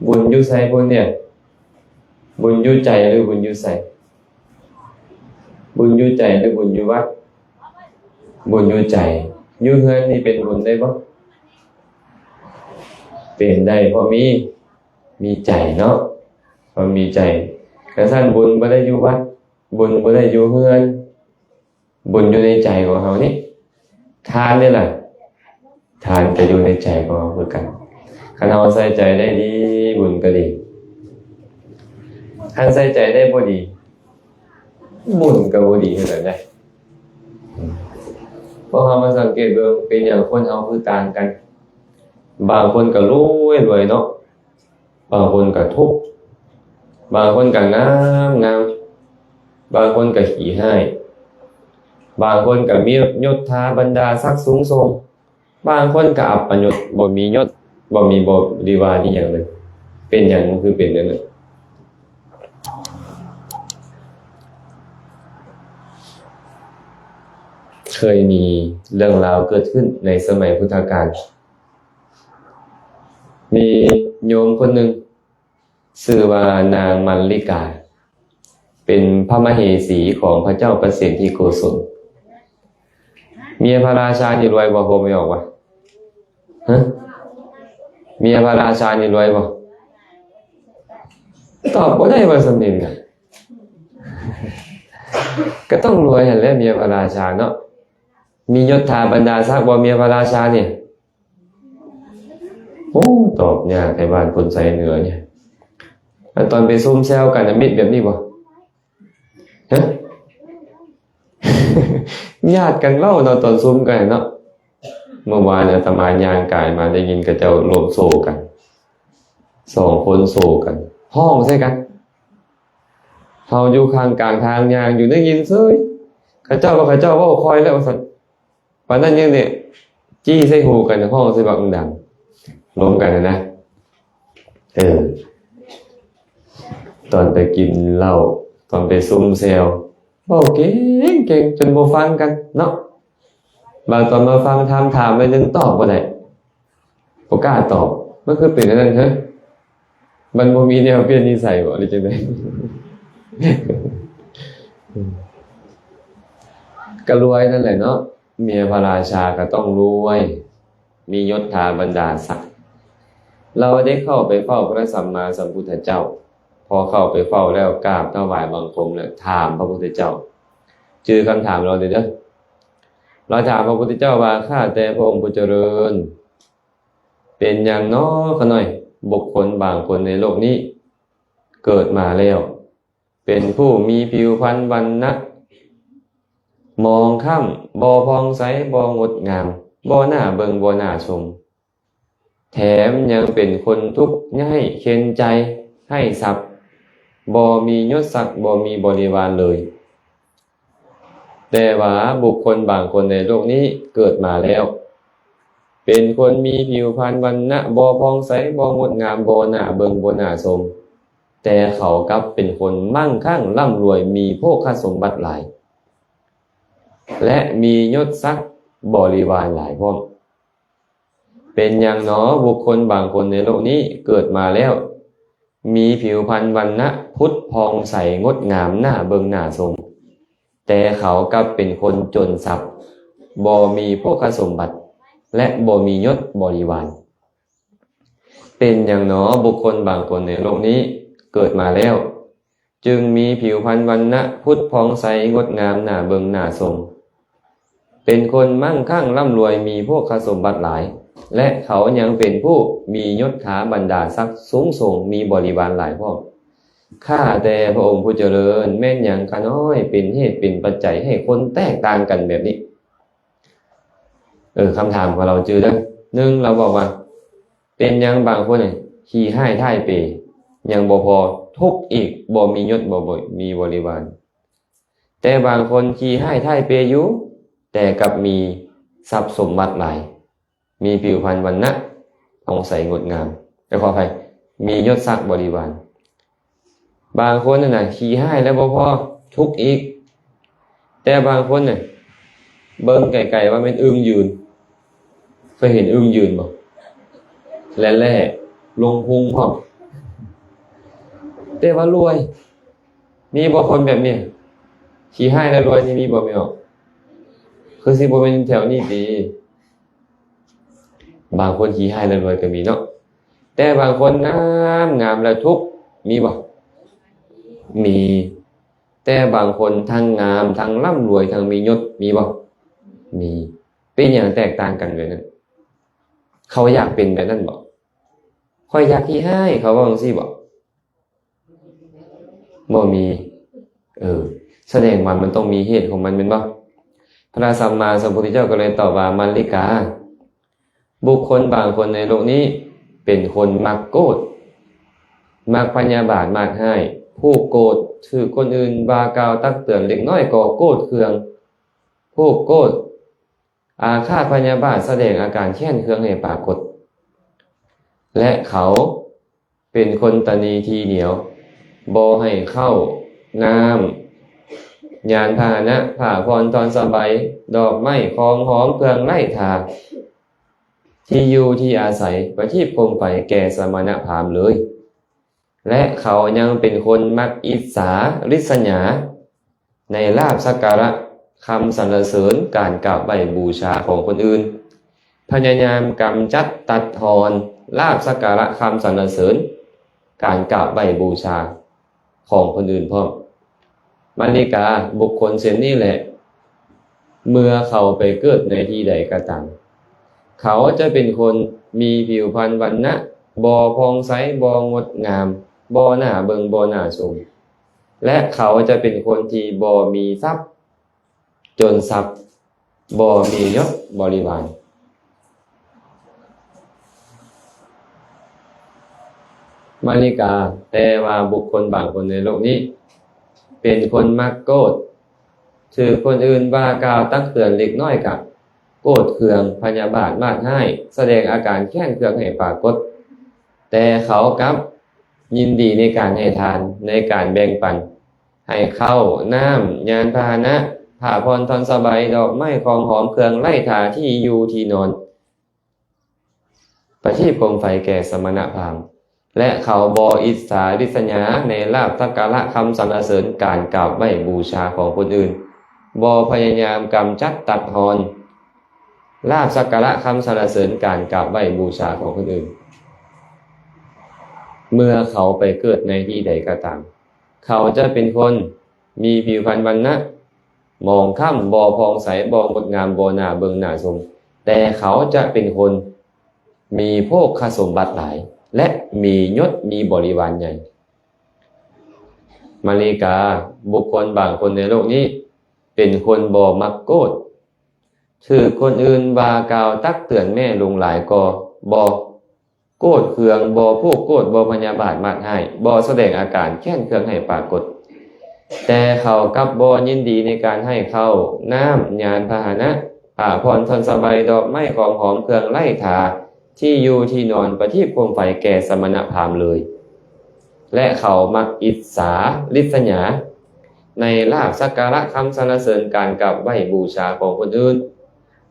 ບຸນຢູ່ໃສບຸນນີ້? ບຸນຢູ່ໃຈ ຫຼື ບຸນຢູ່ໃສ? ບຸນຢູ່ໃຈ ຫຼື ບຸນຢູ່ວັດ? ບຸນຢູ່ໃຈ. ຢູ່ເຮືອນນີ້ເປັນບຸນໄດ້ບໍ່? ເປັນໄດ້ ເພາະມີ ມີໃຈເນາະ, ເພາະມີໃຈ. ຄັນຊັ້ນ ບຸນບໍ່ໄດ້ຢູ່ວັດ, ບຸນບໍ່ໄດ້ຢູ່ເຮືອນ, ບຸນຢູ່ໃນໃຈຂອງເຮົານີ້. ທານນີ້ລະ? ທານກໍຢູ່ໃນໃຈຂອງເຮົາຄືກັນ. ຄັນເຮົາໃສ່ໃຈໄດ້ດີ, ບຸນກໍດີ. ຄັນໃສ່ໃຈໄດ້ບໍ່ດີ, ບຸນກໍບໍ່ດີຄືກັນເດ້. ພວກເຮົາມາສັງເກດເບິ່ງ, ເປັນຫຍັງຄົນເຮົາຄືຕ່າງກັນ? ບາງຄົນກໍລວຍໆເນາະ, ບາງຄົນກໍທຸກ, ບາງຄົນກໍງາມໆ, ບາງຄົນກໍຂີ້ຮ້າຍ, ບາງຄົນກໍມີຍົດຖາບັນດາສັກສູງສົ່ງ, ບາງຄົນກໍອັບປະຍົດ, ບໍ່ມີຍົດ, ບໍ່ມີບໍລິວານອີ່ຫຍັງເລີຍ. ເປັນຫຍັງມັນຄືເປັນແນວນັ້ນ? ເຄີຍມີເລື່ອງລາວເກີດຂຶ້ນໃນສະໄໝພຸດທະການ. ມີໂຍມຄົນໜຶ່ງ ຊື່ວ່ານາງມັນລິກາ, ເປັນພະມະເຫສີຂອງພະເຈົ້າປະເສນທິໂກສົນ. ເມຍພະລາຊານີ້ລວຍບໍ່? ບໍ່ແມ່ນອອກວ່າ ຮະ? ເມຍພະລາຊານີ້ລວຍບໍ່? ຕອບບໍ່ໄດ້ວ່າສຳເນີນນະ. ກໍຕ້ອງລວຍຫັ້ນແຫຼະ ເມຍພະລາຊາເນາະ. ມີຍົດຖາບັນດາສັກບໍ່ ເມຍພະລາຊານີ້? ໂອ້ ຕອບຍາກແທ້ ບ້ານຄົນໄຊເໜືອນີ້. ອັນຕອນໄປຊຸມແຊວກັນນະ ມິດແບບນີ້ບໍ່? ຮະ? ຍາດກັນເວົ້າເນາະ ຕອນຊຸມກັນເນາະ. ເມື່ອວານອາດຕະມາຍ່າງກາຍມາ ໄດ້ຍິນເຂົາເຈົ້າລວມໂຊກັນ ສອງຄົນໂຊກັນ ຮ້ອງໃສ່ກັນ. ເຮົາຢູ່ຂ້າງກາງທາງຍ່າງຢູ່ ໄດ້ຍິນເສີຍ ເຂົາເຈົ້າວ່າ ເຂົາເຈົ້າເວົ້າຄ່ອຍແລ້ວວ່າຊັ້ນ. ປານນັ້ນຍັງໄດ້ຈີ່ໃສ່ຫູກັນ ຮ້ອງໃສ່ບັກດັງ ລົມກັນນະ. ເອີ ຕອນໄປກິນເຫຼົ້າ ຕອນໄປຊຸມແຊວ ເວົ້າເກັ່ງໆ ຈົນບໍ່ຟັງກັນເນາະ. ບາງຕອນມາຟັງທຳ ຖາມໜ້ອຍໜຶ່ງຕອບບໍ່ໄດ້ ບໍ່ກ້າຕອບ. ມັນຄືເປັນອັນນັ້ນເຮີ? ມັນບໍ່ມີແນວປ່ຽນນິໄສບໍ ຫຼືຈັ່ງໃດ? ກໍລວຍນັ້ນແຫຼະເນາະ. ເມຍພະລາຊາກໍຕ້ອງລວຍ ມີຍົດຖາບັນດາສັກ. ລາວໄດ້ເຂົ້າໄປເຝົ້າພະສຳມາສຳພຸດທະເຈົ້າ. ພໍເຂົ້າໄປເຝົ້າແລ້ວ ກາບຖວາຍບັງຄົມ ແລະ ຖາມພະພຸດທະເຈົ້າ. ຈື່ຄຳຖາມລາວເດີ. ລາວຖາມພະພຸດທະເຈົ້າວ່າ ຂ້າແຕ່ພະອົງຜູ້ຈະເລີນ, ເປັນຫຍັງນໍ ຂ້ານ້ອຍ ບຸກຄົນບາງຄົນໃນໂລກນີ້ ເກີດມາແລ້ວ ເປັນຜູ້ມີຜິວພັນວັນນະໝອງຄ້ຳ, ບໍ່ຜ່ອງໃສ, ບໍ່ງົດງາມ, ບໍ່ໜ້າເບິ່ງ, ບໍ່ໜ້າຊົມ, ແຖມຍັງເປັນຄົນທຸກຍາກເຂັນໃຈ, ໄຮ້ຊັບ, ບໍ່ມີຍົດສັກ, ບໍ່ມີບໍລິວານເລີຍ. ແຕ່ວ່າບຸກຄົນບາງຄົນໃນໂລກນີ້ເກີດມາແລ້ວ ເປັນຄົນມີຜິວພັນວັນນະບໍ່ຜ່ອງໃສ, ບໍ່ງົດງາມ, ບໍ່ໜ້າເບິ່ງ, ບໍ່ໜ້າຊົມ, ແຕ່ເຂົາກັບເປັນຄົນມັ່ງຄັ່ງ, ລ່ຳລວຍ, ມີໂພຄະສົມບັດຫຼາຍ ແລະ ມີຍົດສັກບໍລິວານຫຼາຍພ້ອມ. ເປັນຫຍັງໜໍບຸກຄົນບາງຄົນໃນໂລກນີ້ເກີດມາແລ້ວ ມີຜິວພັນວັນນະຜຸດຜ່ອງໃສງົດງາມໜ້າເບິ່ງໜ້າຊົມ, ແຕ່ເຂົາກັບເປັນຄົນຈົນຊັບ, ບໍ່ມີໂພຄະສົມບັດ ແລະ ບໍ່ມີຍົດບໍລິວານ? ເປັນຫຍັງໜໍບຸກຄົນບາງຄົນໃນໂລກນີ້ເກີດມາແລ້ວ ຈຶ່ງມີຜິວພັນວັນນະຜຸດຜ່ອງໃສງົດງາມໜ້າເບິ່ງໜ້າຊົມ, ເປັນຄົນມັ່ງຄັ່ງ, ລ່ຳລວຍ, ມີໂພຄະສົມບັດຫຼາຍ ແລະ ເຂົາຍັງເປັນຜູ້ມີຍົດຖາບັນດາສັກສູງສົ່ງ, ມີບໍລິວານຫຼາຍພ້ອມ. ຂ້າແຕ່ພະອົງຜູ້ຈະເລີນ, ແມ່ນຫຍັງຂ້ານ້ອຍເປັນເຫດເປັນປັດໄຈໃຫ້ຄົນແຕກຕ່າງກັນແບບນີ້? ເອີ ຄຳຖາມຂອງລາວຈື່ເດີ. ໜຶ່ງ ລາວບອກວ່າ ເປັນຫຍັງບາງຄົນນີ້ຂີ້ຮ້າຍທ້າຍເປ, ຍັງບໍ່ພໍ ທຸກອີກ, ບໍ່ມີຍົດ, ບໍ່ ບໍ່ມີບໍລິວານ. ແຕ່ບາງຄົນຂີ້ຮ້າຍທ້າຍເປຢູ່, ແຕ່ກັບມີຊັບສົມບັດຫຼາຍ, ມີຜິວພັນວັນນະຜ່ອງໃສງົດງາມ, ເອີ ຂໍອະໄພ, ມີຍົດສັກບໍລິວານ. ບາງຄົນນັ້ນນະ ຂີ້ຮ້າຍແລ້ວບໍ່ພໍ ທຸກອີກ. ແຕ່ບາງຄົນນະ ເບິ່ງໄກໆວ່າແມ່ນອຶ່ງຢືນ. ເຄີຍເຫັນອຶ່ງຢືນບໍ່? ແລ່ໆ ລົງພຸງພ້ອມ. ແຕ່ວ່າລວຍ. ມີບໍ່ຄົນແບບນີ້? ຂີ້ຮ້າຍແລ້ວລວຍນີ້ມີບໍ່ແມ່ນບໍ່? ຄືຊິບໍ່ແມ່ນແຖວນີ້ຕິ? ບາງຄົນຂີ້ຮ້າຍແລ້ວລວຍກໍມີເນາະ. ແຕ່ບາງຄົນງາມ, ງາມແລ້ວທຸກ, ມີບໍ່? ມີ. ແຕ່ບາງຄົນທັງງາມ, ທັງລ່ຳລວຍ, ທັງມີຍົດ, ມີບໍ່? ມີ. ເປັນຫຍັງແຕກຕ່າງກັນແບບນັ້ນ? ເຂົາຢາກເປັນແບບນັ້ນບໍ່? ຂ້ອຍຢາກຂີ້ຮ້າຍ, ເຂົາເວົ້າຈັ່ງຊີ້ບໍ່? ບໍ່ມີ. ເອີ ສະແດງວ່າມັນຕ້ອງມີເຫດຂອງມັນແມ່ນບໍ່? ພະສຳມາສຳພຸດທະເຈົ້າກໍເລີຍຕອບວ່າ ມາລິກາ, ບຸກຄົນບາງຄົນໃນໂລກນີ້ເປັນຄົນມັກໂກດ, ມັກພະຍາບາດ, ມັກຮ້າຍ, ຜູກໂກດ, ຖືກຄົນອື່ນວ່າກ່າວຕັກເຕືອນເລັກນ້ອຍກໍໂກດເຄືອງ, ຜູກໂກດ, ອາຄາດພະຍາບາດ, ສະແດງອາການແຄ້ນເຄືອງໃຫ້ປາກົດ ແລະ ເຂົາ ເປັນຄົນຕະໜີທີໜຽວ, ບໍ່ໃຫ້ເຂົ້າ, ນ້ຳ, ຍານພາຫະນະ, ຜ້າຜ່ອນທ່ອນສະໄບ, ດອກໄມ້, ຂອງຫອມ, ເຄື່ອງໄລ້ທາ, ທີ່ຢູ່ທີ່ອາໄສ, ປະທີບໂຄມໄຟແກ່ສະມະນະພາມເລີຍ. ແລະ ເຂົາຍັງເປັນຄົນມັກອິດສາລິດສະຫຍາ ໃນລາບສັກກາລະຄຳສັນລະເສີນ ການກາບໄຫວ້ບູຊາຂອງຄົນອື່ນ, ພະຍາຍາມກຳຈັດຕັດທອນລາບສັກກາລະຄຳສັນລະເສີນ ການກາບໄຫວ້ບູຊາຂອງຄົນອື່ນພ້ອມ. ມາລິກາ, ບຸກຄົນເຊັ່ນນີ້ແຫຼະ ເມື່ອເຂົາໄປເກີດໃນທີ່ໃດກໍຕາມ, ເຂົາຈະເປັນຄົນມີຜິວພັນວັນນະບໍ່ຜ່ອງໃສ, ບໍ່ງົດງາມ, ບໍ່ໜ້າເບິ່ງ, ບໍ່ໜ້າຊົມ. ແລະ ເຂົາຈະເປັນຄົນທີ່ບໍ່ມີຊັບ, ຈົນຊັບ, ບໍ່ມີຍົດບໍລິວານ. ມາລິກາ, ແຕ່ວ່າບຸກຄົນບາງຄົນໃນໂລກນີ້ ເປັນຄົນມັກໂກດ, ຖືກຄົນອື່ນວ່າກ່າວຕັກເຕືອນເລັກນ້ອຍກະໂກດເຄືອງ, ພະຍາບາດ, ມາດຮ້າຍ, ສະແດງອາການແຄ້ນເຄືອງໃຫ້ປາກົດ, ແຕ່ເຂົາກັບ ຍິນດີໃນການໃຫ້ທານ, ໃນການແບ່ງປັນ, ໃຫ້ເຂົ້າ, ນ້ຳ, ຍານພາຫະນະ, ຜ້າຜ່ອນທ່ອນສະໄບ, ດອກໄມ້, ຂອງຫອມ, ເຄື່ອງໄລ້ທາ, ທີ່ຢູ່ທີ່ນອນ, ປະທີບໂຄມໄຟແກ່ສະມະນະພາມ, ແລະ ເຂົາບໍ່ອິດສາລິດສະຫຍາໃນລາບສັກກາລະຄຳສັນລະເສີນ, ການກາບໄຫວ້ບູຊາຂອງຄົນອື່ນ, ບໍ່ພະຍາຍາມກຳຈັດຕັດທອນ ລາບສັກກາລະຄຳສັນລະເສີນ ການກາບໄຫວ້ບູຊາຂອງຄົນອື່ນ. ເມື່ອເຂົາໄປເກີດໃນທີ່ໃດກໍຕາມ, ເຂົາຈະເປັນຄົນມີຜິວພັນວັນນະໝອງຄ້ຳ, ບໍ່ຜ່ອງໃສ, ບໍ່ງົດງາມ, ບໍ່ໜ້າເບິ່ງໜ້າຊົມ, ແຕ່ເຂົາຈະເປັນຄົນມີໂພຄະສົມບັດຫຼາຍ ແລະ ມີຍົດມີບໍລິວານໃຫຍ່. ມາລິກາ, ບຸກຄົນບາງຄົນໃນໂລກນີ້ເປັນຄົນບໍ່ມັກໂກດ, ຖືກຄົນອື່ນວ່າກ່າວຕັກເຕືອນແມ້ຫຼວງຫຼາຍກໍບໍ່ໂກດເຄືອງ, ບໍ່ຜູກໂກດ, ບໍ່ພະຍາບາດມາດຮ້າຍ, ບໍ່ສະແດງອາການແຄ້ນເຄືອງໃຫ້ປາກົດ, ແຕ່ເຂົາກັບບໍ່ຍິນດີໃນການໃຫ້ເຂົ້າ, ນ້ຳ, ຍານພາຫະນະ, ຜ້າຜ່ອນທ່ອນສະບາຍ, ດອກໄມ້, ຂອງຫອມ, ເຄື່ອງໄລ້ທາ, ທີ່ຢູ່ທີ່ນອນ, ປະທີບໂຄມໄຟແກ່ສະມະນະພາມເລີຍ. ແລະ ເຂົາມັກອິດສາລິດສະຫຍາໃນລາບສັກກາລະຄຳສັນລະເສີນການກາບໄຫວ້ບູຊາຂອງຄົນອື່ນ,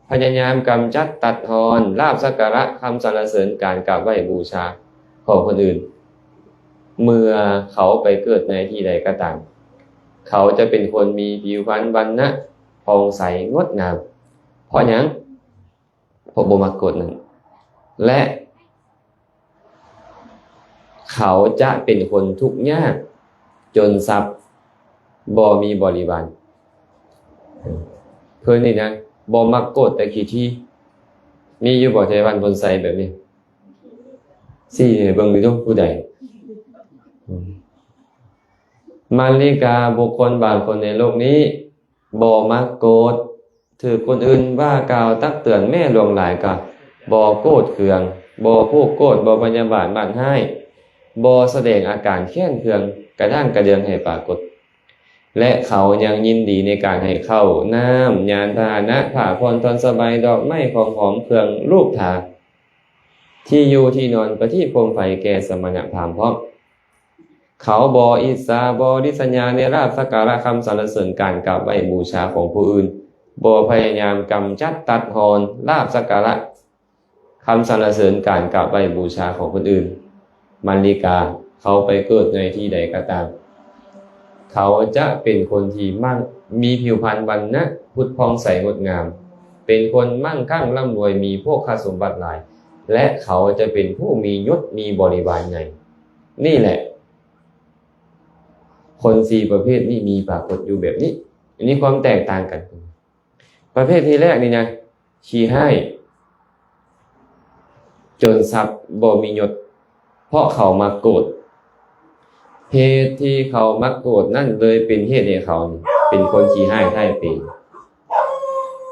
ພະຍາຍາມກຳຈັດຕັດຮອນລາບສັກກາລະຄຳສັນລະເສີນການກາບໄຫວ້ບູຊາຂອງຄົນອື່ນ. ເມື່ອເຂົາໄປເກີດໃນທີ່ໃດກໍຕາມ, ເຂົາຈະເປັນຄົນມີຜິວພັນວັນນະຜ່ອງໃສງົດງາມ. ເພາະຫຍັງ? ເພາະບໍ່ມັກໂກດນັ້ນ ແລະ ເຂົາຈະເປັນຄົນທຸກຍາກຈົນຊັບ ບໍ່ມີບໍລິວານ. ເພິ່ນນີ້ນະ ບໍ່ມັກໂກດແຕ່ຂີ້ຖີ່. ມີຢູ່ບໍ່ໄທບ້ານພົນໄຊແບບນີ້? ຊີ້ໃຫ້ເບິ່ງດູ ຜູ້ໃດ? ມາລິກາ, ບຸກຄົນບາງຄົນໃນໂລກນີ້ບໍ່ມັກໂກດ. ຖືກຄົນອື່ນວ່າກ່າວຕັກເຕືອນແມ້ຫຼວງຫຼາຍກໍບໍ່ໂກດເຄືອງ, ບໍ່ຜູກໂກດ, ບໍ່ພະຍາບາດມາດຮ້າຍ, ບໍ່ສະແດງອາການແຄ້ນເຄືອງກະດ້າງກະເດືອງໃຫ້ປາກົດ. ແລະ ເຂົາຍັງຍິນດີໃນການໃຫ້ເຂົ້າ, ນ້ຳ, ຍານພາຫະນະ, ຜ້າຜ່ອນທ່ອນສະບາຍ, ດອກໄມ້, ຂອງຫອມ, ເຄື່ອງລູບທາ, ທີ່ຢູ່ທີ່ນອນ, ປະທີບໂຄມໄຟແກ່ສະມະນະພາມພ້ອມ. ເຂົາບໍ່ອິດສາ, ບໍ່ລິດສະຫຍາໃນລາບສັກກາລະຄຳສັນລະເສີນການກາບໄຫວ້ບູຊາຂອງຜູ້ອື່ນ, ບໍ່ພະຍາຍາມກຳຈັດຕັດຮອນລາບສັກກາລະຄຳສັນລະເສີນການກາບໄຫວ້ບູຊາຂອງຄົນອື່ນ. ມາລິກາ, ເຂົາໄປເກີດໃນທີ່ໃດກໍຕາມ, ເຂົາຈະເປັນຄົນທີ່ມັກມີຜິວພັນວັນນະຜຸດຜ່ອງໃສງົດງາມ, ເປັນຄົນມັ່ງຄັ່ງລ່ຳລວຍ, ມີໂພຄະສົມບັດຫຼາຍ, ແລະ ເຂົາຈະເປັນຜູ້ມີຍົດມີບໍລິວານໃຫຍ່. ນີ້ແຫຼະ ຄົນສີ່ປະເພດນີ້ມີປາກົດຢູ່ແບບນີ້. ອັນນີ້ຄວາມແຕກຕ່າງກັນ. ປະເພດທີແລກນີ້ນະ ຂີ້ຮ້າຍ ຈົນຊັບ ບໍ່ມີຍົດ ເພາະເຂົາມັກໂກດ. ເຫດທີ່ເຂົາມັກໂກດນັ້ນເລີຍເປັນເຫດໃຫ້ເຂົານີ້ເປັນຄົນຂີ້ຮ້າຍທ້າຍເປ.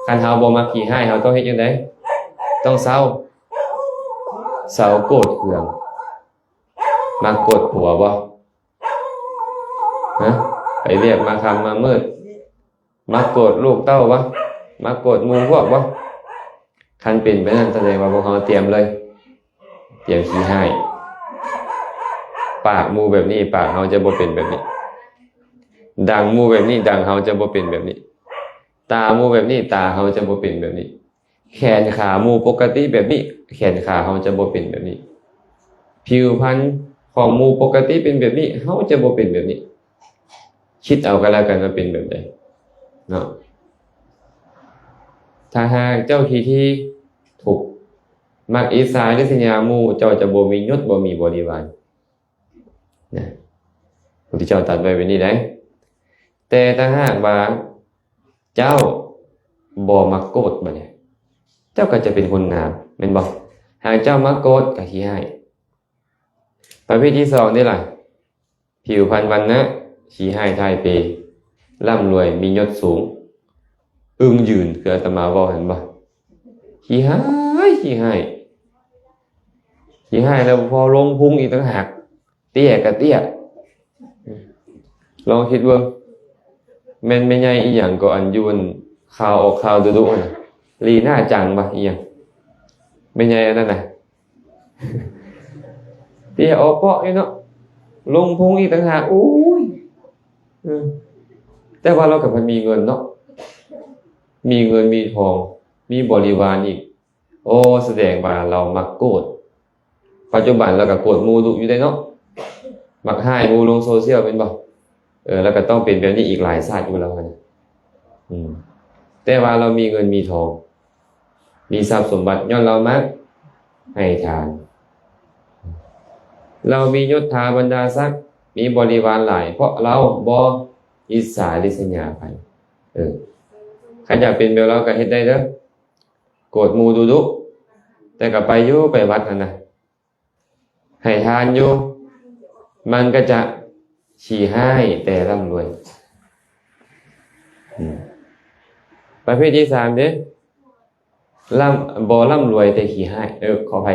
ຄັນເຮົາບໍ່ມັກຂີ້ຮ້າຍ ເຮົາຕ້ອງເຮັດຈັ່ງໃດ? ຕ້ອງເຊົາ, ເຊົາໂກດເຄືອງ. ມັກໂກດຜົວບໍ່? ຮະ? ໄປວຽກມາຄ່ຳມາມືດ ມັກໂກດລູກເຕົ້າບໍ່? ມັກໂກດໝູ່ພວກບໍ່? ຄັນເປັນໄປນັ້ນ ສະແດງວ່າພວກເຮົາຕຽມເລີຍ, ຕຽມຂີ້ຮ້າຍ. ປາກໝູ່ແບບນີ້ ປາກເຮົາຈະບໍ່ເປັນແບບນີ້, ດັງໝູ່ແບບນີ້ ດັງເຮົາຈະບໍ່ເປັນແບບນີ້, ຕາໝູ່ແບບນີ້ ຕາເຮົາຈະບໍ່ເປັນແບບນີ້. ແຂນຂາໝູ່ປົກກະຕິແບບນີ້ ແຂນຂາເຮົາຈະບໍ່ເປັນແບບນີ້, ຜິວພັນຂອງໝູ່ປົກກະຕິເປັນແບບນີ້ ເຮົາຈະບໍ່ເປັນແບບນີ້. ຄິດເອົາກໍແລ້ວກັນວ່າເປັນແບບໃດເນາະ. ຖ້າຫາກເຈົ້າຂີ້ຖີ່ ທຸກ ມັກອິດສາລິດສະຫຍາໝູ່ ເຈົ້າຈະບໍ່ມີຍົດ ບໍ່ມີບໍລິວານນະ. ພະພຸດທະເຈົ້າຕັດໄວ້ແບບນີ້ໃດ. ແຕ່ຖ້າຫາກວ່າ ເຈົ້າບໍ່ມັກໂກດ ບາດນີ້ເຈົ້າກໍຈະເປັນຄົນງາມ ແມ່ນບໍ່? ຫາກເຈົ້າມັກໂກດກໍຂີ້ຮ້າຍ. ປະເພດທີສອງນີ້ລະ ຜິວພັນວັນນະ ຂີ້ຮ້າຍທ້າຍເປ, ລ່ຳລວຍ ມີຍົດສູງ, ເອີ່ງຢືນ ຄືອາດຕະມາເວົ້າຫັ້ນບໍ່? ຂີ້ຮ້າຍ ຂີ້ຮ້າຍ ຂີ້ຮ້າຍແລ້ວບໍ່ພໍ ລົງພຸງອີກຕ່າງຫາກ. ເຕ້ຍກະເຕ້ຍ. ລອງຄິດເບິ່ງ ແມ່ນແມ່ໃຫຍ່ອີ່ຫຍັງກໍ ອັນຢູ່ ອັນ ຂ່າວອອກຂ່າວດຸໆຫັ້ນນະ ລີນ່າຈັງບໍ່ ອີ່ຫຍັງ ແມ່ໃຫຍ່ອັນນັ້ນນະ ເຕ້ຍເອາະເປາະຢູ່ເນາະ ລົງພຸງອີກຕ່າງຫາກ. ໂອ້ຍ ເອີ ແຕ່ວ່າລາວກໍເພິ່ນມີເງິນເນາະ ມີເງິນມີທອງ ມີບໍລິວານອີກ. ໂອ້ ສະແດງວ່າລາວມັກໂກດ. ປັດຈຸບັນລາວກໍໂກດໝູ່ດຸຢູ່ເດ້ເນາະ ມັກຮ້າຍໝູ່ລົງໂຊຊຽວແມ່ນບໍ່? ເອີ ລາວກໍຕ້ອງເປັນແບບນີ້ອີກຫຼາຍຊາດຢູ່ລາວຫັ້ນນະ. ອືມ ແຕ່ວ່າລາວມີເງິນມີທອງ ມີຊັບສົມບັດ ຍ້ອນລາວມັກໃຫ້ທານ. ລາວມີຍົດຖາບັນດາສັກ ມີບໍລິວານຫຼາຍ ເພາະລາວບໍ່ອິດສາລິດສະຫຍາໃຜ. ເອີ ຄັນຢາກເປັນແບບລາວກໍເຮັດໄດ້ເດີ. ໂກດໝູ່ດຸໆ ແຕ່ກໍໄປຢູ່ ໄປວັດຫັ້ນນະ ໃຫ້ທານຢູ່ ມັນກໍຈະ ຂີ້ຮ້າຍແຕ່ລ່ຳລວຍ. ອືມ ປະເພດທີສາມເດ້ ລ່ຳ ບໍ່ລ່ຳລວຍແຕ່ຂີ້ຮ້າຍ ເອີ ຂໍອະໄພ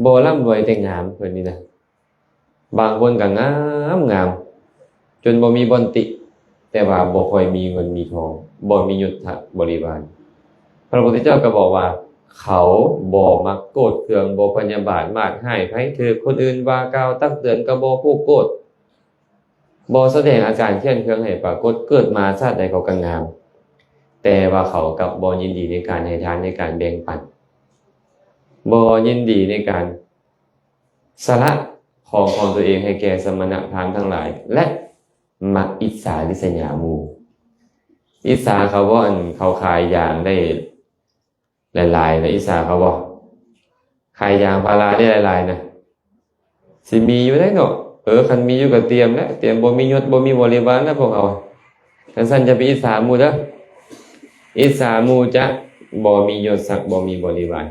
ບໍ່ລ່ຳລວຍແຕ່ງາມ ເພິ່ນນີ້ນະ. ບາງຄົນກໍງາມໆ ຈົນບໍ່ມີບ່ອນຕິ ແຕ່ວ່າບໍ່ຄ່ອຍມີເງິນມີທອງ ບໍ່ມີຍົດຖະບໍລິວານ. ພະພຸດທະເຈົ້າກໍບອກວ່າ ເຂົາບໍ່ມັກໂກດເຄືອງ ບໍ່ພະຍາບາດມາດຮ້າຍໃຜ ຖືກຄົນອື່ນວ່າກ່າວຕັກເຕືອນກໍບໍ່ຜູກໂກດ ບໍ່ສະແດງອາການແຄ້ນເຄືອງໃຫ້ປາກົດ. ເກີດມາຊາດໃດເຂົາກໍງາມ ແຕ່ວ່າເຂົາກັບບໍ່ຍິນດີໃນການໃຫ້ທານ ໃນການແບ່ງປັນ ບໍ່ຍິນດີໃນການ ສະຫຼະຂອງຂອງຕົວເອງໃຫ້ແກ່ສະມະນະພາມທັງຫຼາຍ ແລະ ມັກອິດສາລິສຍາໝູ່. ອິດສາເຂົາບໍ່ ອັນເຂົາຂາຍຢາງໄດ້ຫຼາຍໆນະ ອິດສາເຂົາບໍ່? ຂາຍຢາງພາລາໄດ້ຫຼາຍໆນະ ຊິມີຢູ່ໄດ໋ເນາະ. ເອີ ຄັນມີຢູ່ກໍຕຽມແຫຼະ ຕຽມ ບໍ່ມີຍົດ ບໍ່ມີບໍລິວານແລ້ວພວກເຮົາ. ຄັນຊັ້ນຈະໄປອິດສາໝູ່ເດີ ອິດສາໝູ່ຈະບໍ່ມີຍົດສັກ ບໍ່ມີບໍລິວານ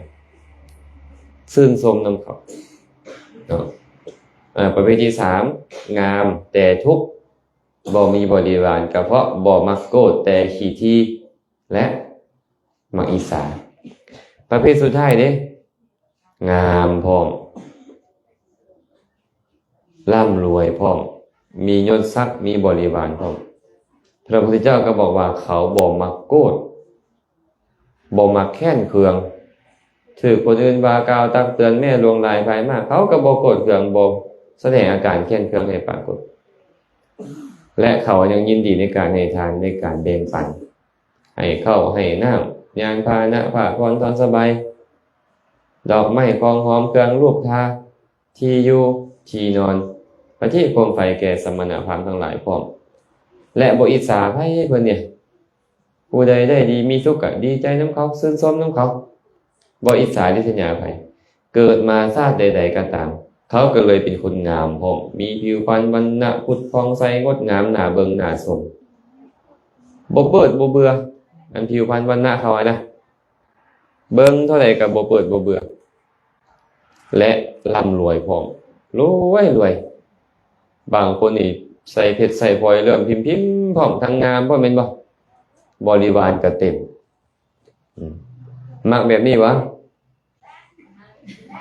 ຊື່ນຊົມນຳເຂົາເນາະ. ເອີ ປະເພດທີສາມ ງາມແຕ່ທຸກ ບໍ່ມີບໍລິວານ ກໍເພາະບໍ່ມັກໂກດແຕ່ຂີ້ຖີ່ ແລະ ມັກອິດສາ. ປະເພດສຸດທ້າຍເດ້ ງາມພ້ອມ ລ່ຳລວຍພ້ອມ ມີຍົດສັກ ມີບໍລິວານພ້ອມ. ພະພຸດທະເຈົ້າກໍບອກວ່າ ເຂົາບໍ່ມັກໂກດ ບໍ່ມັກແຄ້ນເຄືອງ ຖືກຄົນອື່ນວ່າກ່າວຕັກເຕືອນ ແມ້ລ່ວງລາຍພາຍມາ ເຂົາກໍບໍ່ໂກດເຄືອງ ບໍ່ສະແດງອາການແຄ້ນເຄືອງໃຫ້ປາກົດ ແລະ ເຂົາຍັງຍິນດີໃນການໃຫ້ທານ ໃນການແບ່ງປັນ ໃຫ້ເຂົ້າໃຫ້ນ້ຳ ຍານພາຫະນະ ຜ້າຜ່ອນທ່ອນສະບາຍ ດອກໄມ້ ຂອງຫອມ ເຄື່ອງລູບທາ ທີ່ຢູ່ທີ່ນອນ ປະທີບໂຄມໄຟແກ່ສະມະນະພາມທັງຫຼາຍພ້ອມ ແລະ ບໍ່ອິດສາໃຜເພິ່ນເດ. ຜູ້ໃດໄດ້ດີມີສຸກກໍດີໃຈນຳເຂົາ ຊື່ນຊົມນຳເຂົາ ບໍ່ອິດສາລິສຍາໃຜ. ເກີດມາຊາດໃດໆກໍຕາມ ເຂົາກໍເລີຍເປັນຄົນງາມພ້ອມ ມີຜິວພັນວັນນະຜຸດຜ່ອງໃສ ງົດງາມ ໜ້າເບິ່ງໜ້າຊົມ ບໍ່ເປີດບໍ່ເບື່ອ. ອັນຜິວພັນວັນນະເຂົາຫັ້ນນະ ເບິ່ງເທົ່າໃດກໍບໍ່ເປີດບໍ່ເບື່ອ ແລະ ລ່ຳລວຍພ້ອມ ລວຍໆ. ບາງຄົນນີ້ໃສ່ເພັດໃສ່ພອຍເຫຼື້ອມພິມໆພ້ອມ ທັງງາມພ້ອມ ແມ່ນບໍ່? ບໍລິວານກໍເຕັມ. ອືມ ມັກແບບນີ້ຫວາ?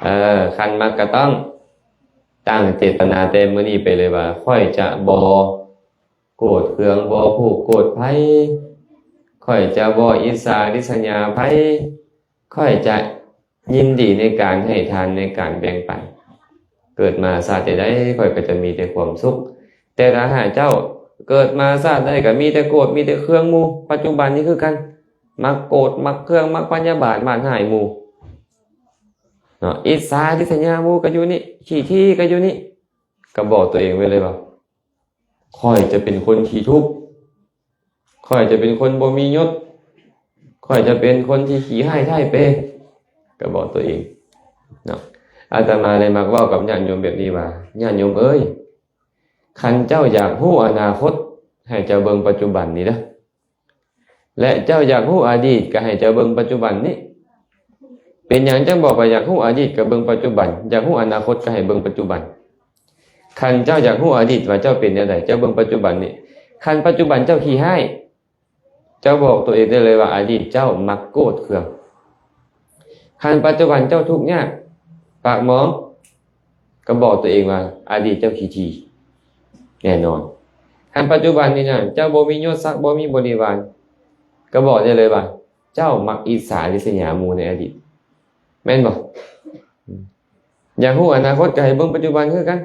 ເອີ ຄັນມັກກໍຕ້ອງຕັ້ງເຈດຕະນາແຕ່ມື້ນີ້ໄປເລີຍວ່າ ຂ້ອຍຈະບໍ່ໂກດເຄືອງ ບໍ່ຜູກໂກດໄພ, ຂ້ອຍຈະບໍ່ອິດສາລິສຍາໃຜ, ຂ້ອຍຈະຍິນດີໃນການໃຫ້ທານ ໃນການແບ່ງປັນ. ເກີດມາຊາດໃດໆ ຂ້ອຍກໍຈະມີແຕ່ຄວາມສຸກ. ແຕ່ຖ້າຫາກເຈົ້າເກີດມາຊາດໃດກໍມີແຕ່ໂກດ ມີແຕ່ເຄືອງໝູ່. ປັດຈຸບັນນີ້ຄືກັນ ມັກໂກດ ມັກເຄືອງ ມັກພະຍາບາດ ມາດຮ້າຍໝູ່ເນາະ, ອິດສາລິສຍາໝູ່ກໍຢູ່ນີ້, ຂີ້ຖີ່ກໍຢູ່ນີ້. ກໍບອກຕົວເອງໄວ້ເລີຍວ່າ ຂ້ອຍຈະເປັນຄົນຂີ້ທຸກ, ຂ້ອຍຈະເປັນຄົນບໍ່ມີຍົດ, ຂ້ອຍຈະເປັນຄົນທີ່ຂີ້ຮ້າຍທ້າຍເປ່, ກໍບອກຕົວເອງເນາະ. ອາດຕະມາໄດ້ມັກເວົ້າກັບຍາດໂຍມແບບນີ້ວ່າ ຍາດໂຍມເອີຍ, ຄັນເຈົ້າຢາກຮູ້ອະນາຄົດ ໃຫ້ເຈົ້າເບິ່ງປັດຈຸບັນນີ້ເດີ. ແລະ ເຈົ້າຢາກຮູ້ອະດີດ ກໍໃຫ້ເຈົ້າເບິ່ງປັດຈຸບັນນີ້. ເປັນຫຍັງຈັ່ງບອກວ່າຢາກຮູ້ອະດີດກໍເບິ່ງປັດຈຸບັນ, ຢາກຮູ້ອະນາຄົດກໍໃຫ້ເບິ່ງປັດຈຸບັນ? ຄັນເຈົ້າຢາກຮູ້ອະດີດວ່າເຈົ້າເປັນແນວໃດ, ເຈົ້າເບິ່ງປັດຈຸບັນນີ້. ຄັນປັດຈຸບັນເຈົ້າຂີ້ຮ້າຍ, ເຈົ້າບອກຕົວເອງໄດ້ເລີຍວ່າອະດີດເຈົ້າມັກໂກດເຄືອງ. ຄັນປັດຈຸບັນເຈົ້າທຸກຍາກ, ປາກໝອງ, ກໍບອກຕົວເອງວ່າອະດີດເຈົ້າຂີ້ຖີ່ແນ່ນອນ. ຄັນປັດຈຸບັນນີ້ນະ ເຈົ້າບໍ່ມີຍົດສັກ, ບໍ່ມີບໍລິວານ, ກໍບອກໄດ້ເລີຍວ່າເຈົ້າມັກອິດສາລິສຍາໝູ່ໃນອະດີດ, ແມ່ນບໍ່? ຢາກຮູ້ອະນາຄົດກໍໃຫ້ເບິ່ງປັດຈຸບັນຄືກັນ.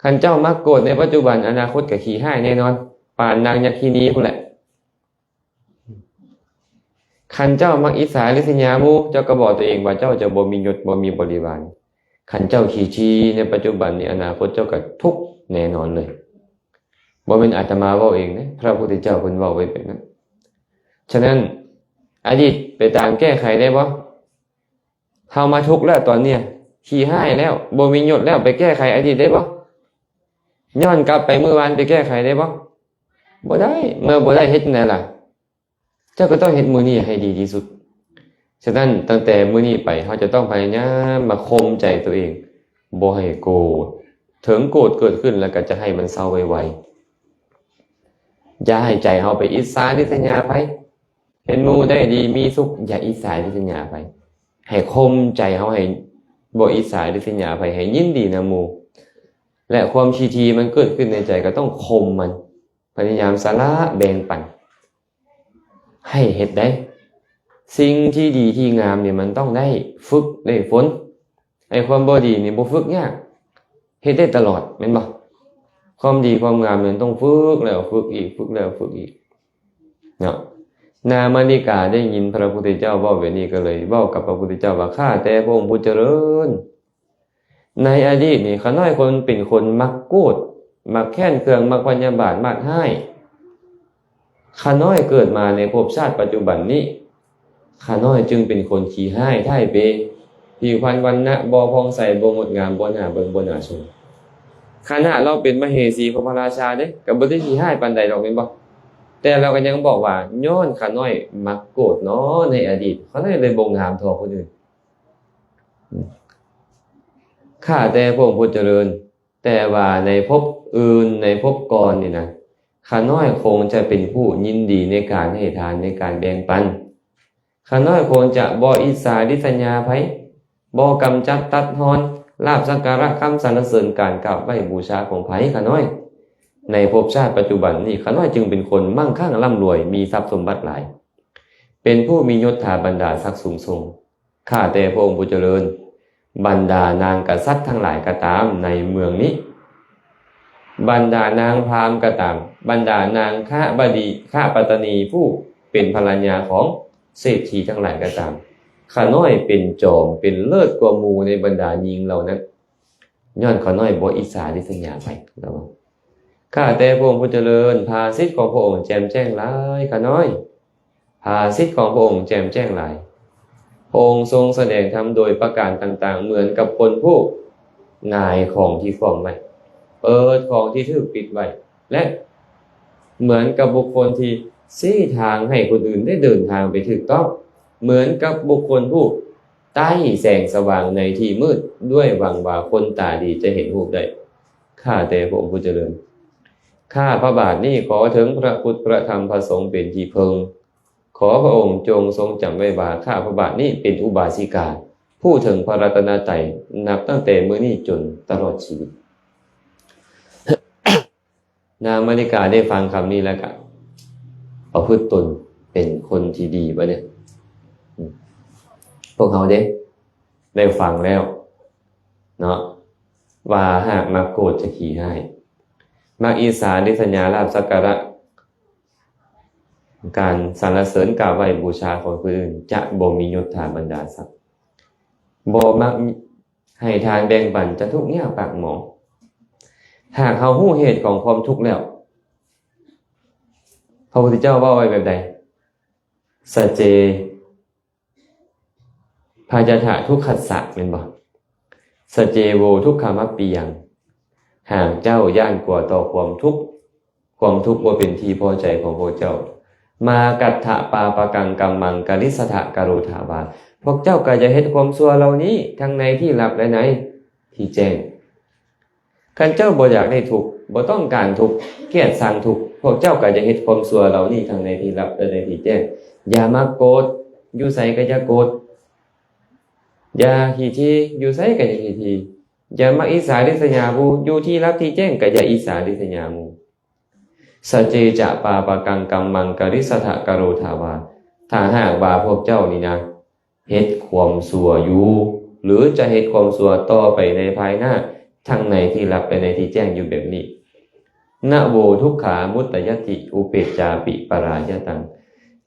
ຄັນເຈົ້າມັກໂກດໃນປັດຈຸບັນ, ອະນາຄົດກໍຂີ້ຮ້າຍແນ່ນອນ, ປານນາງຍັກຄີນີພຸ້ນແຫຼະ. ຄັນເຈົ້າມັກອິດສາລິສຍາໝູ່, ເຈົ້າກໍບອກຕົວເອງວ່າເຈົ້າຈະບໍ່ມີຍົດ, ບໍ່ມີບໍລິວານ. ຄັນເຈົ້າຂີ້ຖີ່ໃນປັດຈຸບັນນີ້, ອະນາຄົດເຈົ້າກໍທຸກແນ່ນອນເລີຍ. ບໍ່ແມ່ນອາດຕະມາເວົ້າເອງເດ້, ພະພຸດທະເຈົ້າເພິ່ນເວົ້າໄວ້ແບບນັ້ນ. ສະນັ້ນ, ອະດີດໄປຕາມແກ້ໄຂໄດ້ບໍ່? ເຮົາມາທຸກແລ້ວຕອນນີ້, ຂີ້ຮ້າຍແລ້ວ, ບໍ່ມີຍົດແລ້ວ, ໄປແກ້ໄຂອະດີດໄດ້ບໍ່? ຍ້ອນກັບໄປມື້ວານໄປແກ້ໄຂໄດ້ບໍ່? ບໍ່ໄດ້. ເມື່ອບໍ່ໄດ້ເຮັດຈັ່ງໃດລະ? ເຈົ້າກໍຕ້ອງເຮັດມື້ນີ້ໃຫ້ດີທີ່ສຸດ. ສະນັ້ນ, ຕັ້ງແຕ່ມື້ນີ້ໄປ, ເຮົາຈະຕ້ອງພະຍາຍາມມາຂົ່ມໃຈຕົວເອງ, ບໍ່ໃຫ້ໂກດ, ເຖິງໂກດເກີດຂຶ້ນແລ້ວກໍຈະໃຫ້ມັນເຊົາໄວໆ. ຢ່າໃຫ້ໃຈເຮົາໄປອິດສາລິດສະຫຍາໃຜ. ເຫັນໝູ່ໄດ້ດີມີສຸກ ຢ່າອິດສາລິດສະຫຍາໃຜ. ໃຫ້ຂົ່ມໃຈເຮົາໃຫ້ບໍ່ອິດສາລິດສະຫຍາໃຜ, ໃຫ້ຍິນດີນຳໝູ່. ແລະ ຄວາມທີ່ທີ່ມັນເກີດຂຶ້ນໃນໃຈກໍຕ້ອງຂົ່ມມັນ, ພະຍາຍາມສະຫຼະແບ່ງປັນ. ໃຫ້ເຮັດໄດ້. ສິ່ງທີ່ດີທີ່ງາມນີ້ມັນຕ້ອງໄດ້ຝຶກໄດ້ຝົນ. ໄອ້ຄວາມບໍ່ດີນີ້ບໍ່ຝຶກຍາກ, ເຮັດໄດ້ຕະຫຼອດ ແມ່ນບໍ່? ຄວາມດີຄວາມງາມນີ້ຕ້ອງຝຶກແລ້ວຝຶກອີກ, ຝຶກແລ້ວຝຶກອີກເນາະ. ນາງມະລິກາໄດ້ຍິນພະພຸດທະເຈົ້າເວົ້າແບບນີ້ ກໍເລີຍເວົ້າກັບພະພຸດທະເຈົ້າວ່າ ຂ້າແຕ່ພະອົງຜູ້ຈະເລີນ, ໃນອະດີດນີ້ ຂ້ານ້ອຍຄົນເປັນຄົນມັກໂກດ, ມັກແຄ້ນເຄືອງ, ມັກພະຍາບາດ, ມັກຮ້າຍ. ຂ້ານ້ອຍເກີດມາໃນພົບຊາດປັດຈຸບັນນີ້, ຂ້ານ້ອຍຈຶ່ງເປັນຄົນຂີ້ຮ້າຍທ້າຍເປ, ຜິວພັນວັນນະບໍ່ຜ່ອງໃສ, ບໍ່ງົດງາມ, ບໍ່ໜ້າເບິ່ງ, ບໍ່ໜ້າຊົມ. ຂະນະລາວເປັນມະເຫສີຂອງພະລາຊາເດ້, ກໍບໍ່ໄດ້ຂີ້ຮ້າຍປານໃດດອກ ແມ່ນບໍ່? ແຕ່ລາວກໍຍັງບອກວ່າ ຍ້ອນຂ້ານ້ອຍມັກໂກດເນາະ ໃນອະດີດ, ຂ້ານ້ອຍເລີຍບໍ່ງາມເທົ່າຄົນອື່ນ. ຂ້າແຕ່ພະອົງຜູ້ຈະເລີນ, ແຕ່ວ່າໃນພົບອື່ນ, ໃນພົບກ່ອນນີ້ນະ, ຂ້ານ້ອຍຄົງຈະເປັນຜູ້ຍິນດີໃນການໃຫ້ທານ, ໃນການແບ່ງປັນ. ຂ້ານ້ອຍຄົງຈະບໍ່ອິດສາລິດສະຫຍາໃຜ, ບໍ່ກຳຈັດຕັດຮອນລາບສັກກາລະ, ຄຳສັນລະເສີນ, ການກາບໄຫວ້ບູຊາຂອງໃຜ. ຂ້ານ້ອຍ ໃນພົບຊາດປັດຈຸບັນນີ້, ຂ້ານ້ອຍຈຶ່ງເປັນຄົນມັ່ງຄັ່ງລ່ຳລວຍ, ມີຊັບສົມບັດຫຼາຍ, ເປັນຜູ້ມີຍົດຖາບັນດາສັກສູງສົ່ງ. ຂ້າແຕ່ພະອົງຜູ້ຈະເລີນ, ບັນດານາງກະສັດທັງຫຼາຍກໍຕາມໃນເມືອງນີ້, ບັນດານາງພາມກໍຕາມ, ບັນດານາງຄະບະດີ, ຄະປັດຕະນີ ຜູ້ເປັນພັນລະຍາຂອງເສດຖີທັງຫຼາຍກໍຕາມ, ຂ້ານ້ອຍເປັນຈອມ, ເປັນເລີດກວ່າໝູ່ໃນບັນດາຍິງເຫຼົ່ານັ້ນ. ຍ້ອນຂ້ານ້ອຍບໍ່ອິດສາລິດສະຫຍາໃຜ. ລະວ່າ ຂ້າແຕ່ພະອົງຜູ້ຈະເລີນ, ພາສິດຂອງພະອົງແຈ່ມແຈ້ງຫຼາຍ, ຂ້ານ້ອຍ, ພາສິດຂອງພະອົງແຈ່ມແຈ້ງຫຼາຍ. ພະອົງຊົງສະແດງທຳໂດຍປະການຕ່າງໆ, ເໝືອນກັບຄົນຜູ້ຫງາຍຂອງທີ່ຂວ້ຳໄວ້, ເປີດຂອງທີ່ຖືກປິດໄວ້, ແລະ ເໝືອນກັບບຸກຄົນທີ່ຊີ້ທາງໃຫ້ຄົນອື່ນໄດ້ເດີນທາງໄປຖືກຕ້ອງ, ເໝືອນກັບບຸກຄົນຜູ້ ໃຕ້ແສງສະຫວ່າງໃນທີ່ມືດ ດ້ວຍຫວັງວ່າຄົນຕາດີຈະເຫັນຮູບໄດ້. ຂ້າແຕ່ພະອົງຜູ້ຈະເລີນ, ຂ້າພະບາດນີ້ຂໍເຖິງພະພຸດ ພະທຳ ພະສົງເປັນທີ່ເພິ່ງ. ຂໍພະອົງຈົ່ງຊົງຈຳໄວ້ວ່າ ຂ້າພະບາດນີ້ເປັນອຸບາສິກາ ຜູ້ເຖິງພະລັດຕະນະໄຕ ນັບຕັ້ງແຕ່ມື້ນີ້ຈົນຕະຫຼອດຊີວິດ. ນາງມະລິກາໄດ້ຟັງຄຳນີ້ແລ້ວກະປະພຶດຕົນເປັນຄົນທີ່ດີບາດນີ້. ອືມ ພວກເຮົາເດ້ ໄດ້ຟັງແລ້ວເນາະ ວ່າຫາກມັກໂກດຈະຂີ້ຮ້າຍ, ມັກອິດສາລິດສະຫຍາລາບສັກກາລະ ການສັນລະເສີນກາບໄຫວ້ບູຊາຂອງຜູ້ອື່ນ ຈະບໍ່ມີຍົດຖາບັນດາສັກ, ບໍ່ມັກ ໃຫ້ທານແບ່ງປັນຈະທຸກຍາກປາກໝອງ. ຫາກເຮົາຮູ້ເຫດຂອງຄວາມທຸກແລ້ວ, ພະພຸດທະເຈົ້າເວົ້າໄວ້ແບບໃດ? ສັດເຈ ພະຍັດຖະທຸກຂັດສະ ແມ່ນບໍ່? ສັດເຈໂວທຸກຂະມັບປິຍັງ. ຫາກເຈົ້າຢ້ານກົວຕໍ່ຄວາມທຸກ, ຄວາມທຸກບໍ່ເປັນທີ່ພໍໃຈຂອງພວກເຈົ້າ, ມາກັດຖະປາປະກັງກັມມັງກະລິສະຖະກະໂຣທາວາ, ພວກເຈົ້າກໍຢ່າເຮັດຄວາມຊົ່ວເຫຼົ່ານີ້ ທັງໃນທີ່ລັບ ແລະ ໃນທີ່ແຈ້ງ. ຄັນເຈົ້າບໍ່ຢາກໄດ້ທຸກ, ບໍ່ຕ້ອງການທຸກ, ກຽດຊັງທຸກ, ພວກເຈົ້າກໍຢ່າເຮັດຄວາມຊົ່ວເຫຼົ່ານີ້ ທັງໃນທີ່ລັບ ແລະ ໃນທີ່ແຈ້ງ. ຢ່າມັກໂກດ, ຢູ່ໃສກໍຢ່າໂກດ. ຢ່າຂີ້ຖີ່, ຢູ່ໃສກໍຢ່າຂີ້ຖີ່. ຢ່າມັກອິດສາລິດສະຫຍາໝູ່, ຢູ່ທີ່ລັບທີ່ແຈ້ງກໍຢ່າອິດສາລິດສະຫຍາໝູ່. ສັດເຈຈະປາປະກັງກັມມັງກະລິສະຖະກະໂຣທາວາ. ຖ້າຫາກວ່າພວກເຈົ້ານີ້ນະ ເຮັດຄວາມຊົ່ວຢູ່ ຫຼື ຈະເຮັດຄວາມຊົ່ວຕໍ່ໄປໃນພາຍໜ້າ ທັງໃນທີ່ລັບ ແລະ ໃນທີ່ແຈ້ງຢູ່ແບບນີ້, ນະໂວທຸກຂາມຸດຕະຍັດຕິ ອຸເປກຈາປິປະລາຍະຕັງ.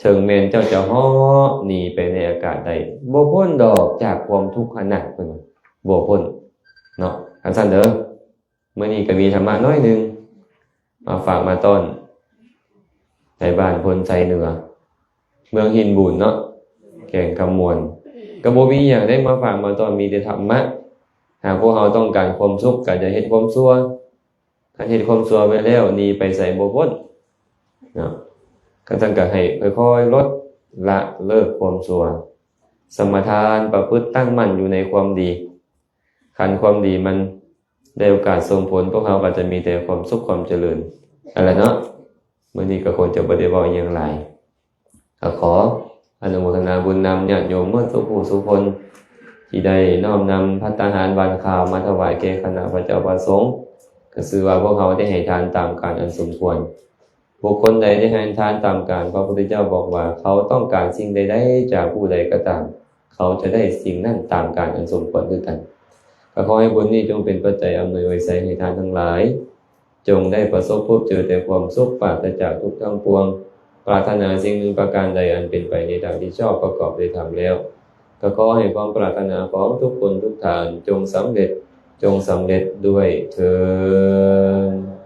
ເຖິງແມ່ນເຈົ້າຈະເຫາະໜີໄປໃນອາກາດໄດ້, ບໍ່ພົ້ນດອກຈາກຄວາມທຸກຫັ້ນນະ, ເພິ່ນວ່າ ບໍ່ພົ້ນເນາະ. ຄັນຊັ້ນເດີ ມື້ນີ້ກໍມີທຳມະໜ້ອຍໜຶ່ງ ມາຝາກມາຕ້ອນ ໃນບ້ານໂພນໄຊເໜືອ ເມືອງຫີນບູນເນາະ ແຂວງຄຳມ່ວນ. ກໍບໍ່ມີຫຍັງໄດ້ມາຝາກມາຕ້ອນ, ມີແຕ່ທຳມະ. ຫາກພວກເຮົາຕ້ອງການຄວາມສຸກ, ກໍຢ່າເຮັດຄວາມຊົ່ວ. ຄັນເຮັດຄວາມຊົ່ວໄປແລ້ວ, ໜີໄປໃສບໍ່ພົ້ນເນາະ. ຄັນຊັ້ນກໍໃຫ້ຄ່ອຍໆລົດລະເລີກຄວາມຊົ່ວ, ສະມາທານປະພຶດຕັ້ງໝັ້ນຢູ່ໃນຄວາມດີ. ຄັນຄວາມດີມັນ ได้โอกาสส่งผล พวกเราก็จะมีแต่ความสุขความเจริญ นั่นแหละเนาะ มื้อนี้ก็คงจะบ่ได้เว้าอิหยังหลาย ก็ขออนุโมทนาบุญนำญาติโยมหมดทุกผู้ทุกคน ที่ได้น้อมนำภัตตาหารหว่านข้าวมาถวายแก่คณะพระเจ้าพระสงฆ์ ก็ชื่อว่าพวกเราได้ให้ทานตามการอันสมควร บุคคลใดได้ให้ทานตามการ พระพุทธเจ้าบอกว่า เขาต้องการสิ่งใดๆ จากผู้ใดก็ตาม เขาจะได้สิ่งนั้นตามการอันสมควรคือกัน ก็ขอให้บุญนี้จงเป็นปัจจัยอำนวยอวยชัยให้ท่านทั้งหลาย จงได้ประสบพบเจอแต่ความสุขปราศจากทุกข์ทั้งปวง ปรารถนาสิ่งหนึ่งประการใดอันเป็นไปในทางที่ชอบประกอบด้วยธรรมแล้ว ก็ขอให้ความปรารถนาของทุกคนทุกท่านจงสำเร็จ จงสำเร็จด้วยเทอญ